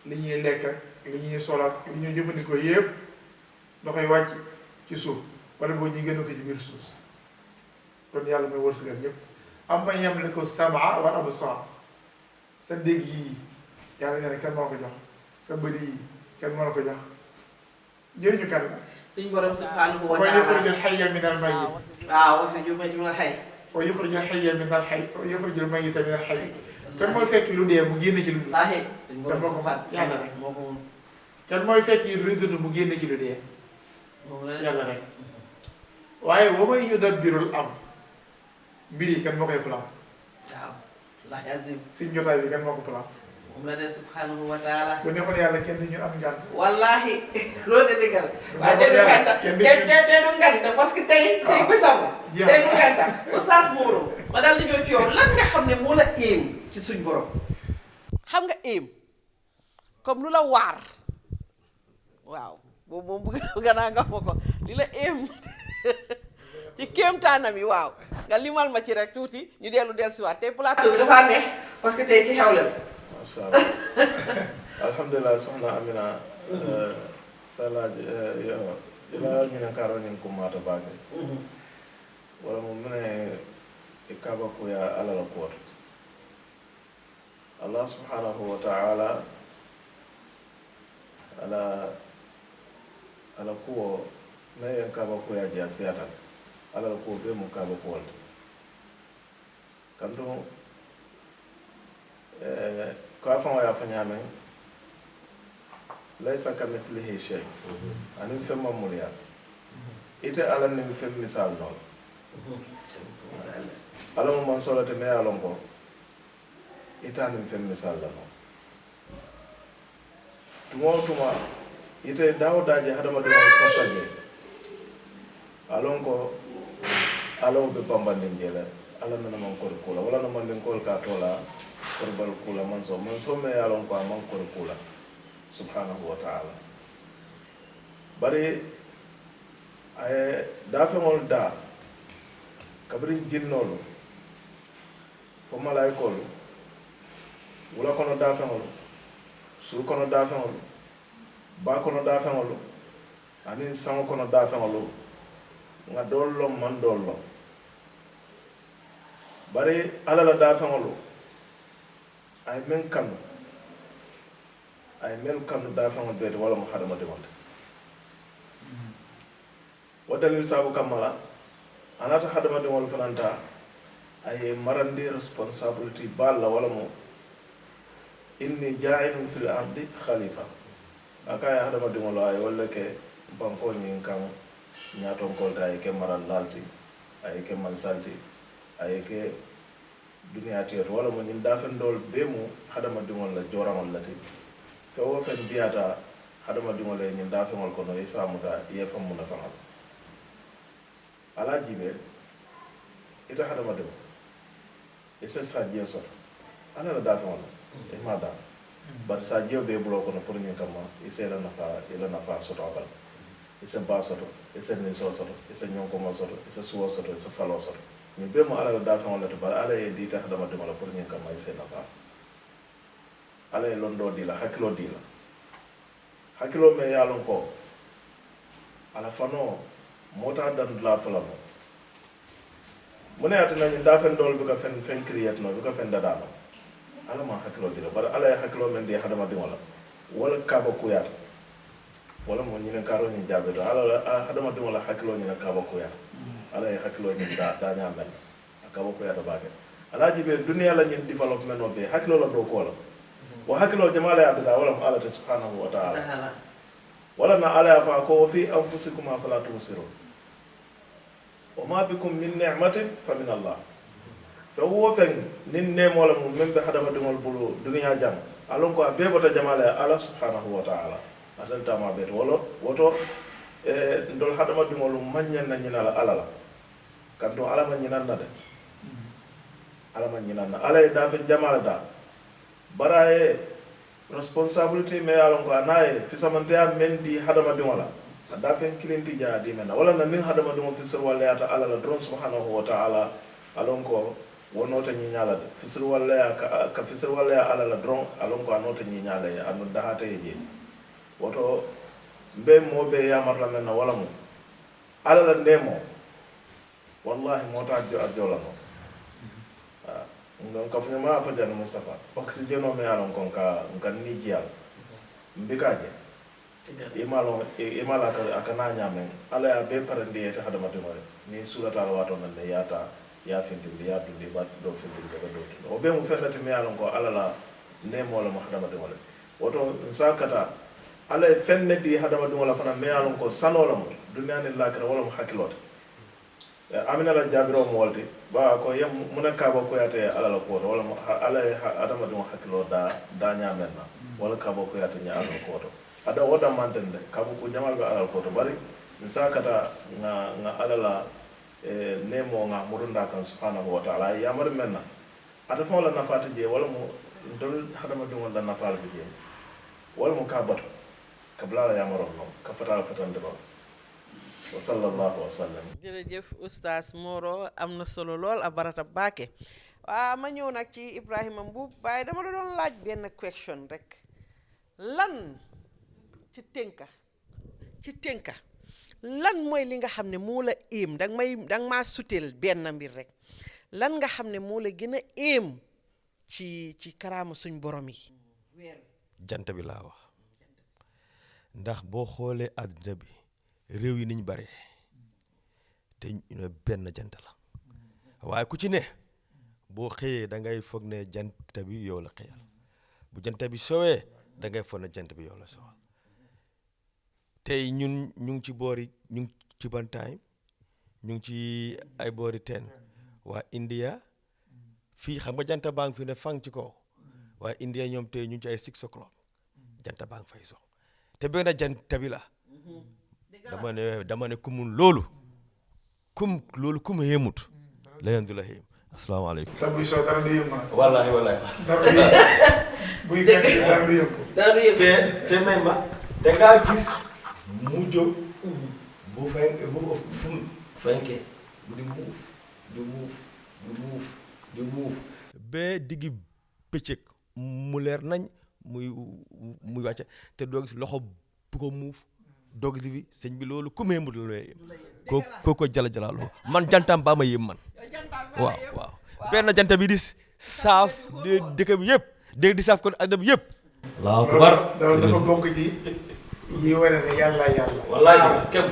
Speaker 3: li ñuy lekk ak li ñuy sol ak li ñuy jëfandikoo yépp ndoxay wàcc ci suuf wala boo ñuy gën ko ci biir suuf si kon yàlla mooy wërsëgal ñépp amman yamliku as-sam'a wal absar sa dégg yii yàlla nee na kenn moo ko jox sa bëri yii kenn moo la ko jox njëriñu kan la.
Speaker 6: suñu borom subhanahu wa
Speaker 3: wa
Speaker 6: taala
Speaker 3: yuxrijul hayya minal mayyit.
Speaker 6: waaw wax ju ma xay.
Speaker 3: wa yuxrijul hayya minal hayy wa yuxrijul mayyita minal hayy. kan mooy fekk lu dee mu génn ci lu dund.
Speaker 6: wallaahi suñu
Speaker 3: kan
Speaker 6: borom
Speaker 3: moo ko xam yàlla rek.
Speaker 6: moo ko moom.
Speaker 3: kan mooy fekk lu dund mu génn ci lu dee.
Speaker 6: moom la
Speaker 3: yàlla rek. waaye wa man yudabbirul amr mbir yi kan moo koy plan.
Speaker 6: waaw wallaahi azim.
Speaker 3: suñ jotaay bi kan moo ko plan.
Speaker 6: moom la de subhanahu wa taala.
Speaker 3: bu neexoon yàlla kenn ñu am ngànt.
Speaker 6: wallaahi loolu de dëgg la. waaye tey du nganta tey du nganta parce que tey bésam la. tey du nganta Oustaz Moreau ma daal di ñëw ci yow lan nga xam ne moo la éem ci suñ borom. xam nga éem comme lu la waar waaw boobu moom bëgg naa nga ma ko li la éem ci kéemtaanam yi waaw nga limal ma ci rek tuuti ñu dellusiwaat tey plateau bi dafa neex parce que tey ki xewle la.
Speaker 4: macha allah alhamdulillah soxna Amina sa laaj ila ñinen karo ñin kummata baake wala mo mine e kaba kuya ala la kuwoto allah subhanahu wa ta'ala ala kuwo nayen kaba kuya ja siyata ala la kuwo be mu kaba kuwolde kantum ka faŋo ye a fo ñaameŋ laysa ka mithlihi shay aniŋ feŋ maŋ muliya ite ala niŋ feŋ misaal noo la ala mu maŋ solo te me ye a loŋ ko ite aniŋ feŋ misaal la noo tuma wo tuma ite daawo daa je hadamadiŋo korta je a loŋ ko alawo be bambandiŋ je le ala nana maŋ kori kuu la wala na mandinkoolu ka too la korbal kula manso me yalon ko amman kor kula subhanahu wa ta'ala bari ay dafeŋol da kabiri jinnolu fo malaikolu wula kono dafeŋolu suru kono dafeŋolu ba kono dafeŋolu aniŋ saŋo kono dafeŋolu nga dool lom man dool lom bari ala la dafeŋolu ay men kanu ay men kanu dafeŋol beete wala mo hadamadiŋol wo dalil saabu kammala anata hadamadiŋol fananta aye marandi responsibility baal la wala mo inni jaa'ilun fil ardi khalifa akaye hadamadiŋol aye walla ke banko ñiŋ kaŋ ñaatonkolta aye ke maral laalti aye ke mansalti aye ke duniya tiyoto wala mo ñin dafen dool be mu hadamadiŋol la joraŋol lati fe wo fen biyata hadamadiŋol ye ñin dafeŋol kono i samuta ye fam mu nafaŋal ala jibe ita hadamadiŋo i se sajio soto ala la dafeŋol la i ma daa bari sajio be bulo kono pour ñin kamma i se ila nafa soto a bala isa ba soto isa niso soto isa ñonkoma soto isa suwo soto isa falo soto ñu be mo ala la dafa wala to bara ala e di ta dama dama la pour ñen kam ay sey nafa ala e londo di la hakilo me yalon ko ala fano mota dan la fala mo mune atana ñu dafen dol bu ka fen create no bu ka fen dada no ala ma hakilo di la bara ala e hakilo men di hadama di wala kaba kuyar wala mo ñine karo ñi jabbe do ala hadama di wala hakilo ñina kaba kuyar ala e hakilo ñi da ñamel kaba kuyar da baake ala jibe dunya la ñi development no be hakilo la do ko la wa hakilo jamala ya da wala ala subhanahu wa ta'ala wala na ala ya fa ko fi anfusikum afala tusirun wa ma bikum min ni'matin fa min Allah fa wo fen nin ne mo la mo membe hadama di wal bulu dunya jam alon ko be bota jamala ya ala subhanahu wa ta'ala atal tama be woto ndol hadama di wal manyan na nyina la ala la kanto ala man nyina na de ala man nyina na ala da fe jamala da baraye responsibility me alon ko anaye fi samante ya men di hadama di wala da fe kilinti ja di men wala na min hadama di mo fi sir wala ya ta ala la dron subhanahu wa ta'ala alon ko wonota ñi ñala de fisir wala ya ka fisir wala ya ala la dron alon ko anota ñi ñala ya anu dahata ye woto be mo be ya marla men na wala mo ala la ndemo wallahi mota jola no ngon ka fanya ma fa jana mustafa oxygen o me alon kon ka ni jial mbikaje imala ka na nyame ala ya be parande ta hadama de mo ni surata la wato nan de yata ya fintindi ya dundi ba do fintindi ba do o be mu fennati me alon ko alala ne mo la mo hadama de wala woto sakata ala fenne di hadama de wala fana me alon ko sanola mo dunya ni lakra wala mo hakilota amina la jabiro mo walti ba ko yam munaka ba ko yate alala ko wala mo ala hadama de hakilo da nyamenna wala ka ba ko yate nya alala ko to ada wada mantende ka ko jamal ba alala ko to bari sakata nga alala nemo nga murunda kan subhanahu wa ta'ala ya mar menna ata fon la nafata je wala mo dol hadama dum wala nafal bi je wala mo kabatu kabla la ya maro no ka fatala fatande ba wa sallallahu wa sallam
Speaker 2: jërëjëf oustaz Moro am na solo lool a barata baake ma ñëw nag ci Ibrahima Mboup waaye dama la doon laaj benn question rek lan ci tënka lan mooy li nga xam ne moo la éem danga maa suteel benn mbir rek lan nga xam ne moo la gën a éem ci karaama suñ borom yi
Speaker 5: jant bi laa wax ndax boo xoolee àddina bi réew yi niñ bare te ñu benn jant la waaye ku ci ne boo xëyee da ngay foog ne jant bi yow la xëyal bu jant bi sowee da ngay foog ne jant bi yow la sowal tey ñun ñu ngi ci boori ñu ngi ci ban time ñu ngi ci ay boori 10 waa India fii xam nga jant baa ngi fi ne fang ci kaw waa India ñoom tey ñu ngi ci ay 6 o'clock jant baa ngi fay so te benn jant bi la dama ne ku mun loolu kum yéemut leneen du la yéem asalaamaaleykum.
Speaker 3: te buy soo dara du yëngu.
Speaker 5: wallaahi
Speaker 3: buy fekk dara du yëngu.
Speaker 5: te may ma da ngaa gis mu jóg bu fenkee di muuf ba diggi bëccëg mu leer nañ muy wàcce te doo gis loxo bu ko muuf doo gis bi sëñ bi loolu ku meemut la looy yem ko jala jalaaloo man jantam baa ma yem man waaw benn janta bi di saaf dëkk bi yëpp dégg di saaf ko àddina bi yëpp Allahu akbar
Speaker 3: dafa bokk ci yi wane ne yàlla
Speaker 5: wallaahi kenn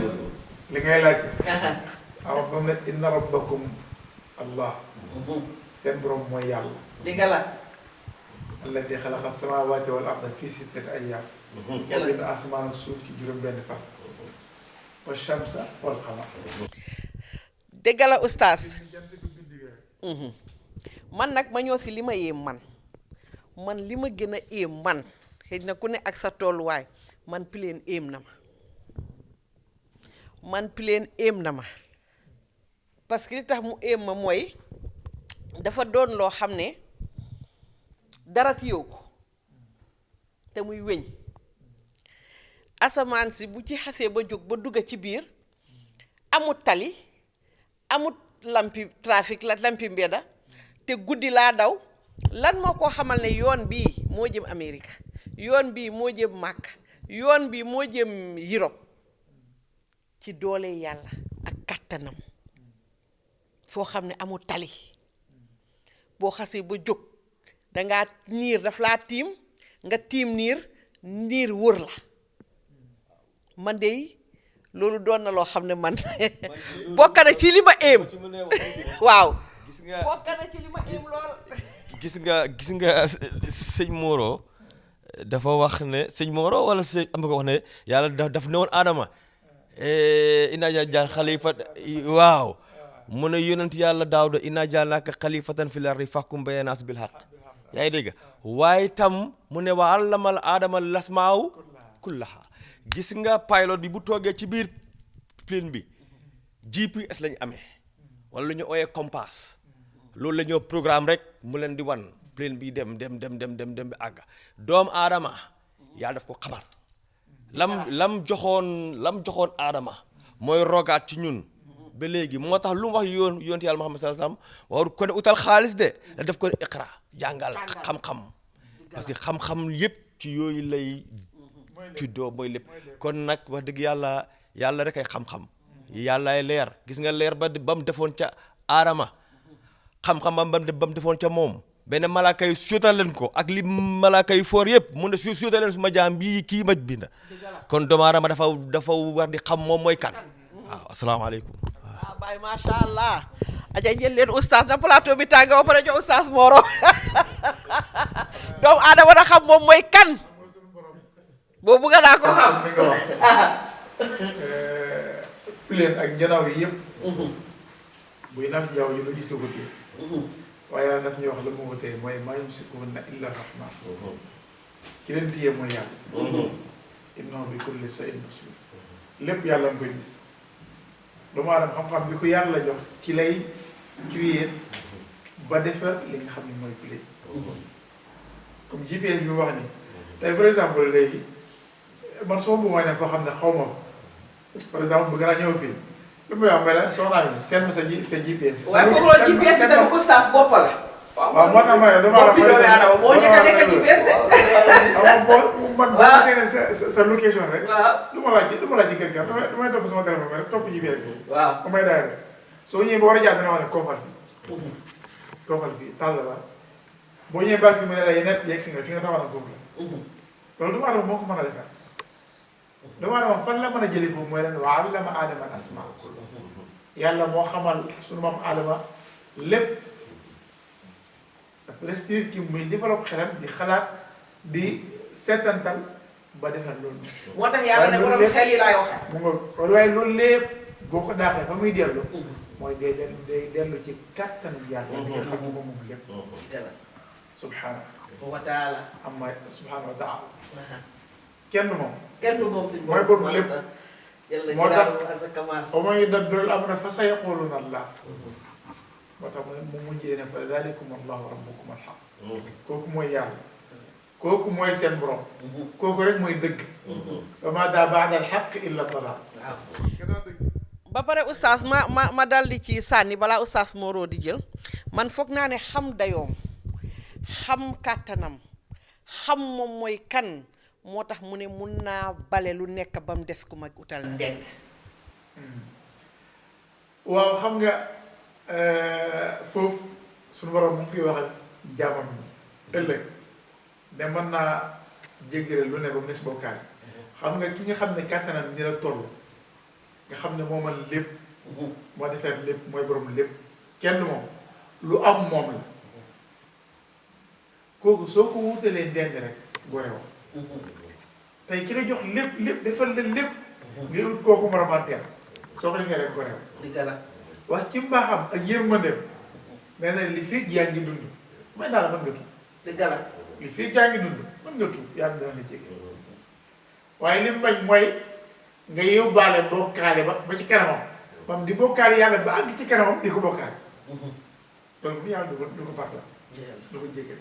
Speaker 3: li ngay laaj aw moom ne inna rabbakum allah seen borom mooy yàlla
Speaker 6: dëgg la
Speaker 3: alladi xalaqa samaawaati wal arda fii sittati ayyaam yàlla bind asamaan ak suuf ci juróom-benn fan wa shamsa wal qamar
Speaker 2: dëgg la oustaz man nag ma ñëw si li ma yéem man li ma gën a éem man xëy na ku ne ak sa tolluwaay man pileen éem na ma parce que li tax mu éem ma mooy dafa doon loo xam ne dara téyewu ko te muy weñ asamaan si bu ci xasee ba jóg ba dugg ci biir amut tali amut lampi trafic la lampi mbedda te guddi laa daw lan moo ko xamal ne yoon bii moo jëm Amérique yoon bii moo jëm Màkk yoon bii moo jëm Europe ci doole yàlla ak kattanam foo xam ne amul tali boo xasee ba jóg dangaa niir daf laa tiim nga tiim niir wër la man de loolu doon na loo xam ne man bokk na ci li ma éem waaw bokk na ci li ma éem lool
Speaker 5: gis nga sëñ Moro dafa wax ne sëñ Moro wala sëñ am ko wax ne yàlla daf ne woon Adama inna jaan xalifa waaw mu ne yonent yàlla Daawuda inna jaalnaaka xalifatan fil ardi fahkum bayna naas bil haqq yaa ngi dégg waaye tam mu ne wa allamal aadama lasmaaw kullaha gis nga pilot bi bu toogee ci biir plane bi GPS lañu amee wala lu ñu ooyee compass loolu la ñoo programme rek mu leen di wan plane bi dem bi àgg doomu aadama yaa daf ko xamal lam joxoon aadama mooy rogaat ci ñun ba léegi moo tax lu mu wax yonent yàlla Muhammad sallallahu alayhi wasallam waru ko ne utal xaalis de da def ko ne iqra jàngal xam-xam parce que xam-xam yépp ci yooyu lay tuddoo mooy lépp kon nag wax dëgg yàlla rek ay xam-xam yàllaay leer gis nga leer ba mu defoon ca aadama xam-xam ba mu defoon ca moom benn malaaka yi suutal leen ko ak li malaaka yi foor yëpp mun na suutal leen suma jaam bii kii ma bind kon doomu aadama dafa war di xam moom mooy kan waaw asalaamaaleykum
Speaker 2: waaw baay macha allah aja jël leen oustaz na plateau bi tànga ba pare jox oustaz Moro doomu aadama war a xam moom mooy kan boo bugga naa ko xam
Speaker 3: mi nga wax plane ak njanaaw yi yëpp buy naaf jaww ji lu gis la ko téye waaye yàlla daf ñuy wax la mu ko téye mooy maa yumsikuhunna illa rahman ki leen téye mooy yàlla innahu bi kulli shay'in basir lépp yàlla nga koy gis doomu aadama xam-xam bi ko yàlla jox ci lay créer ba defar li nga xam ne mooy plane comme GPS bi mu wax nii tey par exemple léegi man soo bëggoon ne foo xam ne xaw ma ko par exemple bëgg naa ñëw fii lu muy wax la soxnaa bi seen ma sa GPS.
Speaker 6: waaye foog loolu GPS bi tamit oustaz bopp la.
Speaker 3: waaw moo tax ma ne damaa
Speaker 6: boppi doomi aadama moo njëkk a nekk GPS de.
Speaker 3: boo man boo gisee sa location rek.
Speaker 6: waaw
Speaker 3: lu ma laaj ci kër ga damay topp sama téléphone rek topp GPS bi.
Speaker 6: waaw
Speaker 3: ba may daay rek soo ñëwee ba war a jaar dina wax ne koofal fii. koofal fii tàll la boo ñëwee baag si mu ne la yeneen yegg si nga fi nga taxaw na foofu la. loolu doomu aadama moo ko mën a defar. doomu aadama fan la mën a jëlee foofu mooy leen wa allama aadama al asmaa yàlla moo xamal sunu maam aadama lépp dafa des nit ki muy développe xelam di xalaat di seetantal ba defar loolu.
Speaker 6: moo tax yàlla ne borom xel yi laay wax.
Speaker 3: mu nga waaye loolu lépp boo ko daaxee fa muy dellu. mooy day dellu ci kattanu yàlla. nga xam ne moom lépp. subhaanahu
Speaker 6: wa taala
Speaker 3: amma subhaanahu wa taala kenn moom.
Speaker 6: kenn moom suñu
Speaker 3: mooy borom lépp. moo tax
Speaker 6: moo
Speaker 3: wa man yudabbiril amra fa sayaquluuna Allah. moo tax mu mujjee ne fa zalikum allahu rabbukum alhaq. kooku mooy yàlla. kooku mooy seen borom. kooku rek mooy dëgg. wa maa daa ba'da alhaq illa dalaal.
Speaker 2: ba pare oustaz ma dal di ci sànni balaa oustaz Moro di jël man foog naa ne xam dayoom xam kàttanam xam moom mooy kan moo tax mu ne mun naa bale lu nekk ba mu des ku ma utal ndeng.
Speaker 3: waaw xam nga foofu suñu borom mu ngi fiy wax ak jaamam ñi ëllëg ne mën naa jéggale lu ne ba mu des bokkaale xam nga ki nga xam ne kàttanam ni la toll nga xam ne moo mën lépp moo defee lépp mooy borom lépp kenn moom lu am moom la kooku soo ko wutalee ndend rek gore wax tey ki la jox lépp defal la lépp nga ut kooku maramanteen soo ko defee rek gore wax wax ci mbaaxam ak yërmandeem nee na li fii yaa ngi dund may naa la mën nga tuub li fii yaa ngi dund mën nga tuub yaa ngi doon la jéggi waaye li mu bañ mooy nga yóbbaale bokkaale ba ci kanamam moom di bokkaale yàlla ba àgg ci kanamam di ko bokkaale loolu bu yàlla du ko baax la du ko jéggal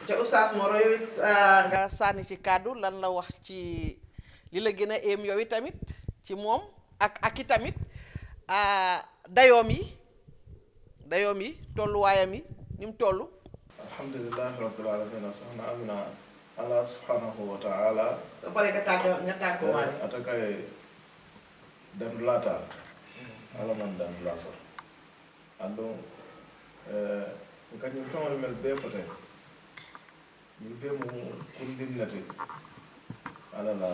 Speaker 6: ca oustaz Moro yow it
Speaker 2: nga sànni ci kàddu lan la wax ci li la gën a éem yow tamit ci moom ak i tamit dayoom yi tolluwaayam yi ni mu toll.
Speaker 4: alhamdulillahi rabbil alamin soxna Amina ala subhanahu wa ta'ala
Speaker 6: ba pare nga tàggoo waale
Speaker 4: atakaye dandulata alaman dandulasor andu kañum feŋol mel bee fote ñiŋ bee mu kundimnete ala la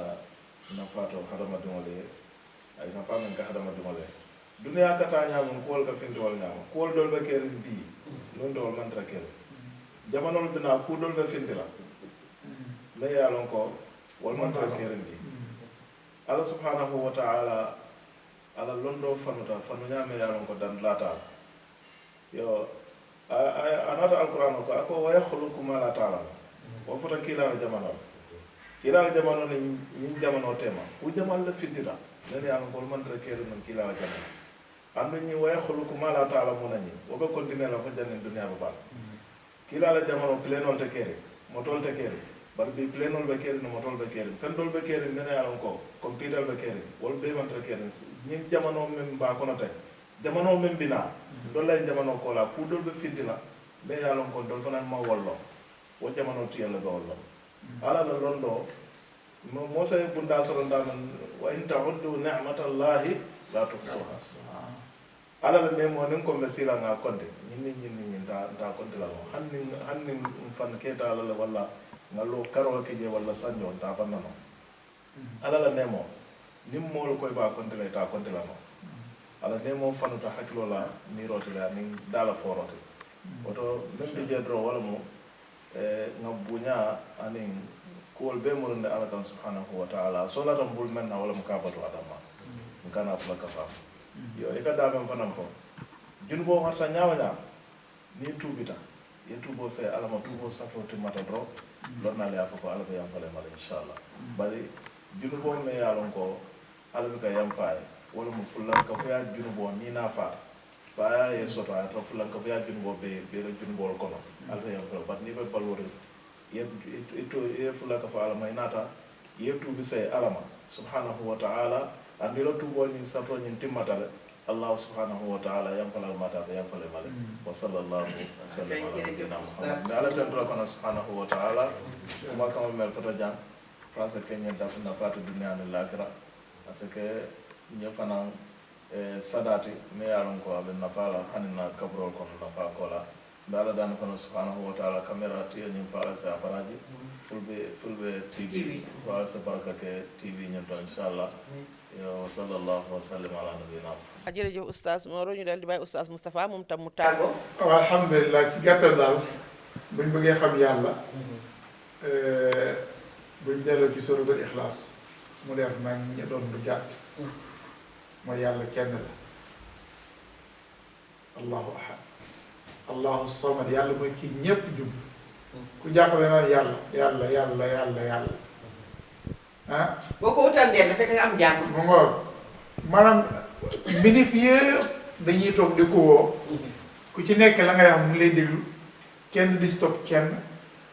Speaker 4: nafaato hadamadiŋo le ay nafaa meŋ ka hadamadiŋo le duniyaa kataa ñaamun kuwol ka fintiwol ñaama kuwol dol be keeriŋ bii luŋ dowol mantara keeri jamanol binaa kuu dol be finti la mais ye a loŋ ko wol mantara keeriŋ bii ala subhanahu wa ta'ala ala londo fanuta fanu ñaame ye a loŋ ko dandulata yo anata alquran ko ako wa yakhluqu ma la ta'lamu wo fota kiilaala jamano ni ñiŋ jamano tema ku jamal le fintita men ye a loŋ ko wol mantara keeriŋ noŋ kiilaala jamano andu ñiŋ wa yakhluqu ma la ta'lamu na ñiŋ wo be continuer la fo janniŋ duniyaa be bala kiilaala jamano plenol te keeri motol te keeri bari bi plenol be keeri no motol be keeri fendol be keeri men ye a loŋ ko computer be keeri wol be mantara keeri ñiŋ jamano meŋ baa kono te jamano meŋ binaa dol la jamano ko la ku dol be finti la mais ye a loŋ ko dol fanaŋ ma wollo wo jamano tuyel le be wollo ala la londo moo sa bunda soronda man wa in ta'uddu ni'matallahi la tuhsuha ala la nemo niŋ ko be sila ŋa konte ñiŋ ta konte la mo hanni fan keta ala la walla ŋa lo karoo ke je walla sanjo ta banna no ala la nemo niŋ moolu koy baa konte la ta konte la no ala nemo fanuta hakkilo la miirote le aniŋ daala foorote woto meŋ be jee doro wala mo ŋa buña aniŋ kuwol bee murunde ala kan subhanahu wa ta'ala solata mbul men na wala mu ka batu adama nkana fula ka faam yo i ka daamen fanaŋ fo junuboo warta ñaawa ñaam niŋ tuubita ye tuuboo say ala ma tuuboo safoo timmata doro lonna le ye a fo ko ala be yanfale mala inchallah bari junuboo me ye a loŋ ko ala be ka yanfaa ye wala mu fulanka fo ye junuboo niŋ naa faata saya ye soto a ta fulanka fo ye junuboo be la junubool kono ala be yanfale bari niŋ be baluwori ye fulanka fo ala ma i naata ye tuubi say ala ma subhanahu wa ta'ala andi la tuuboo ñiŋ satoo ñiŋ timmata le Allah subhanahu wa ta'ala yanfalal mata be yanfale male wa sallallahu alaihi wa sallam ala nabiyyina Muhammad me ala tan fana subhanahu wa ta'ala kuma kama mel fata jang français kenya daf na fatu dunya ni lakira parce que ñe fana sadati me yaron ko abe nafala hanina kabro ko nafa ko la dala dan fana subhanahu wa ta'ala camera ti ñim fala sa aparaji fulbe TV wala sa baraka ke TV ñen to inshallah yo sallallahu wa sallam ala nabiyyina
Speaker 2: jërëjëf oustaz Moro ñu daal di bàyyi oustaz Moustapha moom tam mu tàggoo.
Speaker 3: waaw alhamdulilah ci gàttal daal buñ bëggee xam yàlla buñ delloo ci suratul ixlaas mu leer nañ ña doon lu gàtt mooy yàlla kenn la allahu ahad allahu samad yàlla mooy kii ñépp jub ku jàppale naan yàlla ah
Speaker 6: boo ko utal ndeen fekk nga am jàmm
Speaker 3: mu ngoor maanaam mbindeef yëpp dañuy toog di ko woo ku ci nekk la ngay wax mu ngi lay déglu kenn di stop kenn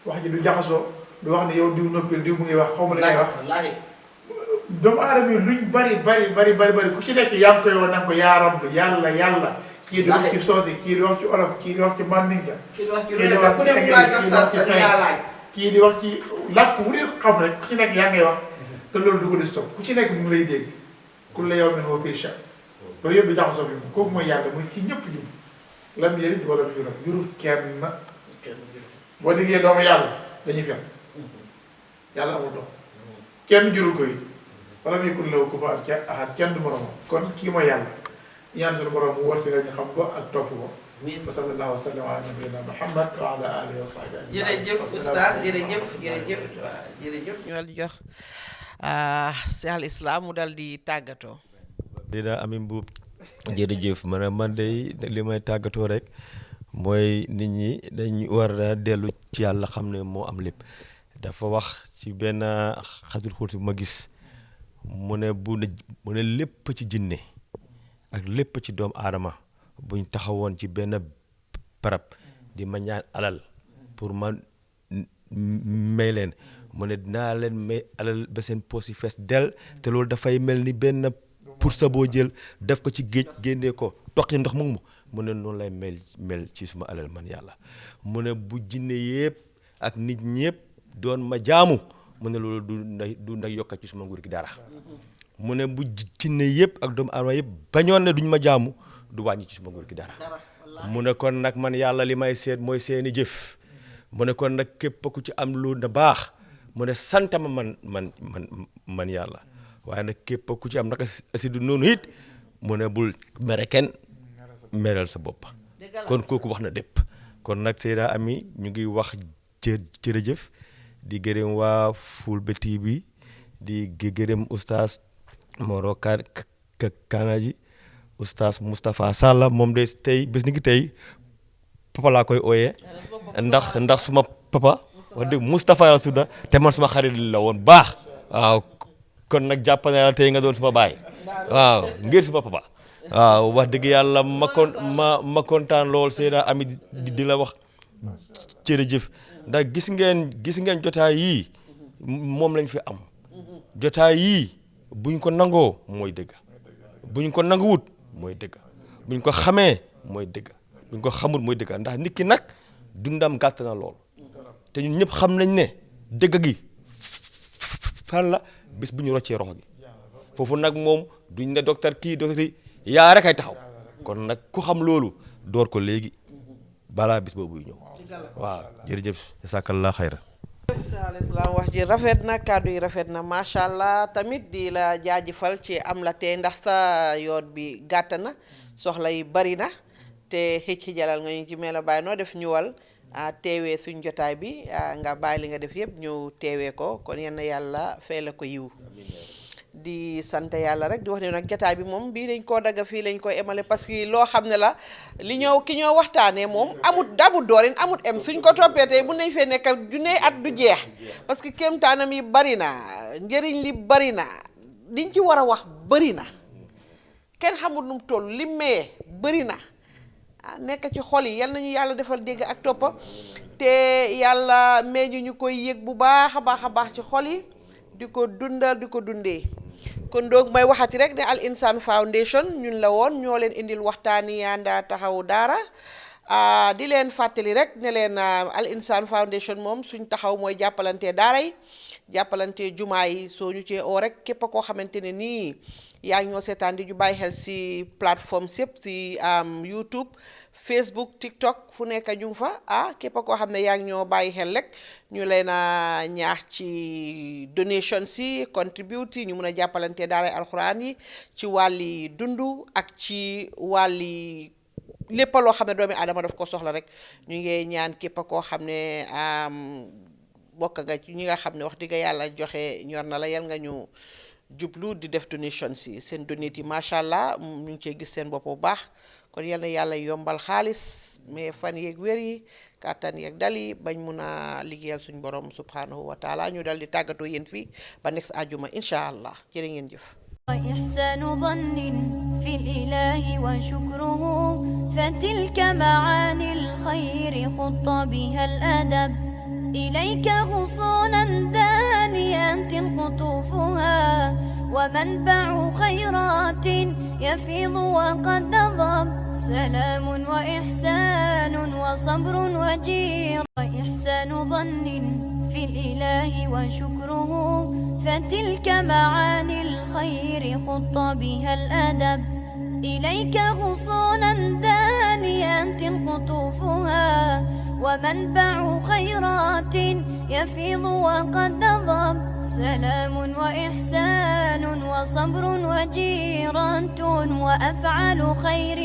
Speaker 3: wax ji du jaxasoo du wax ne yow diw noppil diw mu ngi wax xaw ma la ngay wax doomu aadama yi luñ bari ku ci nekk yaa ngi koy wax naan ko yaa rabb yàlla kii di wax ci soose kii di wax ci olof kii di wax ci mandinka kii di wax ci anglais kii di wax ci làkk wu ne xam rek ku ci nekk yaa ngay wax te loolu du ko di stop ku ci nekk mu ngi lay dégg kulla yawmin huwa fii sha'n loolu yëpp di jaxasoo bi kooku mooy yàlla mooy ci ñëpp jub lam yalid wa lam yulad jurul kenn boo déggee doomu yàlla dañuy fen yàlla amul doom kenn jurul ko it wala muy kun lahu kufuwan ahad kenn du moroomam kon kii mooy yàlla ñaan suñu borom mu war si ñu xam ko ak topp ko wa sallallahu wa sallam ala nabiyyina Muhammad wa ala alihi wa sahbihi
Speaker 6: jërëjëf oustaz jërëjëf
Speaker 2: ñu daal di jox Cheikh al Islam mu daal di tàggatoo.
Speaker 5: dina ami mbuub jërëjëf man de li may tàggatoo rek mooy nit ñi dañ war a dellu ci yàlla xam ne moo am lépp dafa wax ci benn xasul xursi bu ma gis mu ne lépp ci jinne ak lépp ci doomu aadama buñ taxawoon ci benn barab di ma ñaan alal pour ma may leen mu ne dinaa leen may alal ba seen poos yi fees del te loolu dafay mel ni benn pour sa boo jël def ko ci géej génnee ko toqi ndox mu ne noonu lay mel ci suma alal man yàlla mu ne bu jinne yëpp ak nit ñëpp doon ma jaamu mu ne loolu du nag yokka ci suma nguur gi dara mu ne bu jinne yëpp ak doomu aadama yëpp bañoon ne duñ ma jaamu du wàññi ci suma nguur gi dara mu ne kon nag man yàlla li may seet mooy seeni jëf mu ne kon nag képp ku ci am lu na baax mu ne sant ma man yàlla waaye nag képp ku ci am naka si du noonu it mu ne bul mere kenn meral sa bopp kon kooku wax na dépp kon nag Seyda Ami ñu ngi wax jërëjëf di gërëm waa Fulbe TV di gërëm oustaz Moro Kanaji oustaz Moustapha Sall moom de tey bés ni ki tey papa laa koy ooyee ndax suma papa wax dëgg Moustapha la tudda te man suma xarit la woon baax waaw kon nag jàpp naa la tey nga doon suma baay waaw ngir suma papa waaw wax dëgg yàlla ma kontaan lool Seyda Ami di la wax jërëjëf ndax gis ngeen jotaay yii moom lañ fi am jotaay yii buñ ko nangoo mooy dëgg buñ ko nanguwut mooy dëgg buñ ko xamee mooy dëgg buñ ko xamul mooy dëgg ndax nit ki nag dundam gàtt na lool te ñun ñëpp xam nañ ne dëgg gi fan la bis bu ñu roccee roxo gi foofu nag moom duñ ne docteur yi yaa rek ay taxaw kon nag ku xam loolu door ko léegi balaa bis boobu ñëw waaw jërëjëf jazakallah xayra
Speaker 2: salaam wax ji rafet na kàddu yi rafet na macha allah tamit di la jaajëfal ci am la tey ndax sa yoon bi gàtt na soxla yi bari na te xëcc jalal nga ñu ci mel bàyyi noo def ñëwal teewee suñ jotaay bi nga bàyyi li nga def yëpp ñëw teewee ko kon yenn yàlla fay la ko yiw di sant yàlla rek di wax ne nag jotaay bi moom bii dañ koo dagga fii lañ koy emale parce que loo xam ne la ki ñoo waxtaanee moom amut doorin amut em suñ ko toppee tey bu nañ fee nekk junne at du jeex parce que kéemtaanam yi bari na njëriñ li bari na liñ ci war a wax bari na kenn xamul nu mu toll li mayee bari na nekk ci xol yi yal nañu yàlla defal dégg ak toppa te yàlla mee ñu koy yëg bu baax a baax ci xol yi di ko dundal di ko dundee kon doog may waxati rek ne Al Insaan Foundation ñun la woon ñoo leen indil waxtaani Yanda Taxawu Daara di leen fàttali rek ne leen Al Insaan Foundation moom suñ taxaw mooy jàppalante daara yi jàppalante jumaa yi soo ñu cee oo rek képp koo xamante ne nii yaa ngi ñoo seetaan di ñu bàyyi xel si plateforme yëpp si YouTube Facebook TikTok fu nekk ñu ngi fa képp koo xam ne yaa ngi ñoo bàyyi xel rek ñu leen a ñaax ci donation si contribute yi ñu mun a jàppalante daara alxuraan yi ci wàlli dundu ak ci wàlli lépp loo xam ne doomi aadama daf ko soxla rek ñu ngi ñaan képp koo xam ne bokk nga ci ñi nga xam ne wax dëgg yàlla joxe ñor na la yal nga ñu jublu di def donation si seen donate yi macha allah ñu ngi cee gis seen bopp bu baax kon yal na yàlla yombal xaalis mais fan yeeg wér yi kàttan yeeg dal yi bañ mun a liggéeyal suñ borom subhanahu wa taala ñu dal di tàggatoo yéen fii ba next àjjuma incha allah jërë ngeen jëf.
Speaker 1: وإحسان ظن في الإله وشكره فتلك معاني الخير خط بها الأدب إليك غصونا دانيات قطوفها ومنبع خيرات يفيض وقد نضب سلام وإحسان وصبر وجير وإحسان ظن في الإله وشكره فتلك معاني الخير خط بها الأدب إليك غصونا دانيات قطوفها ومنبع خيرات يفيض وقد نضب سلام وإحسان وصبر وجيران وأفعال خير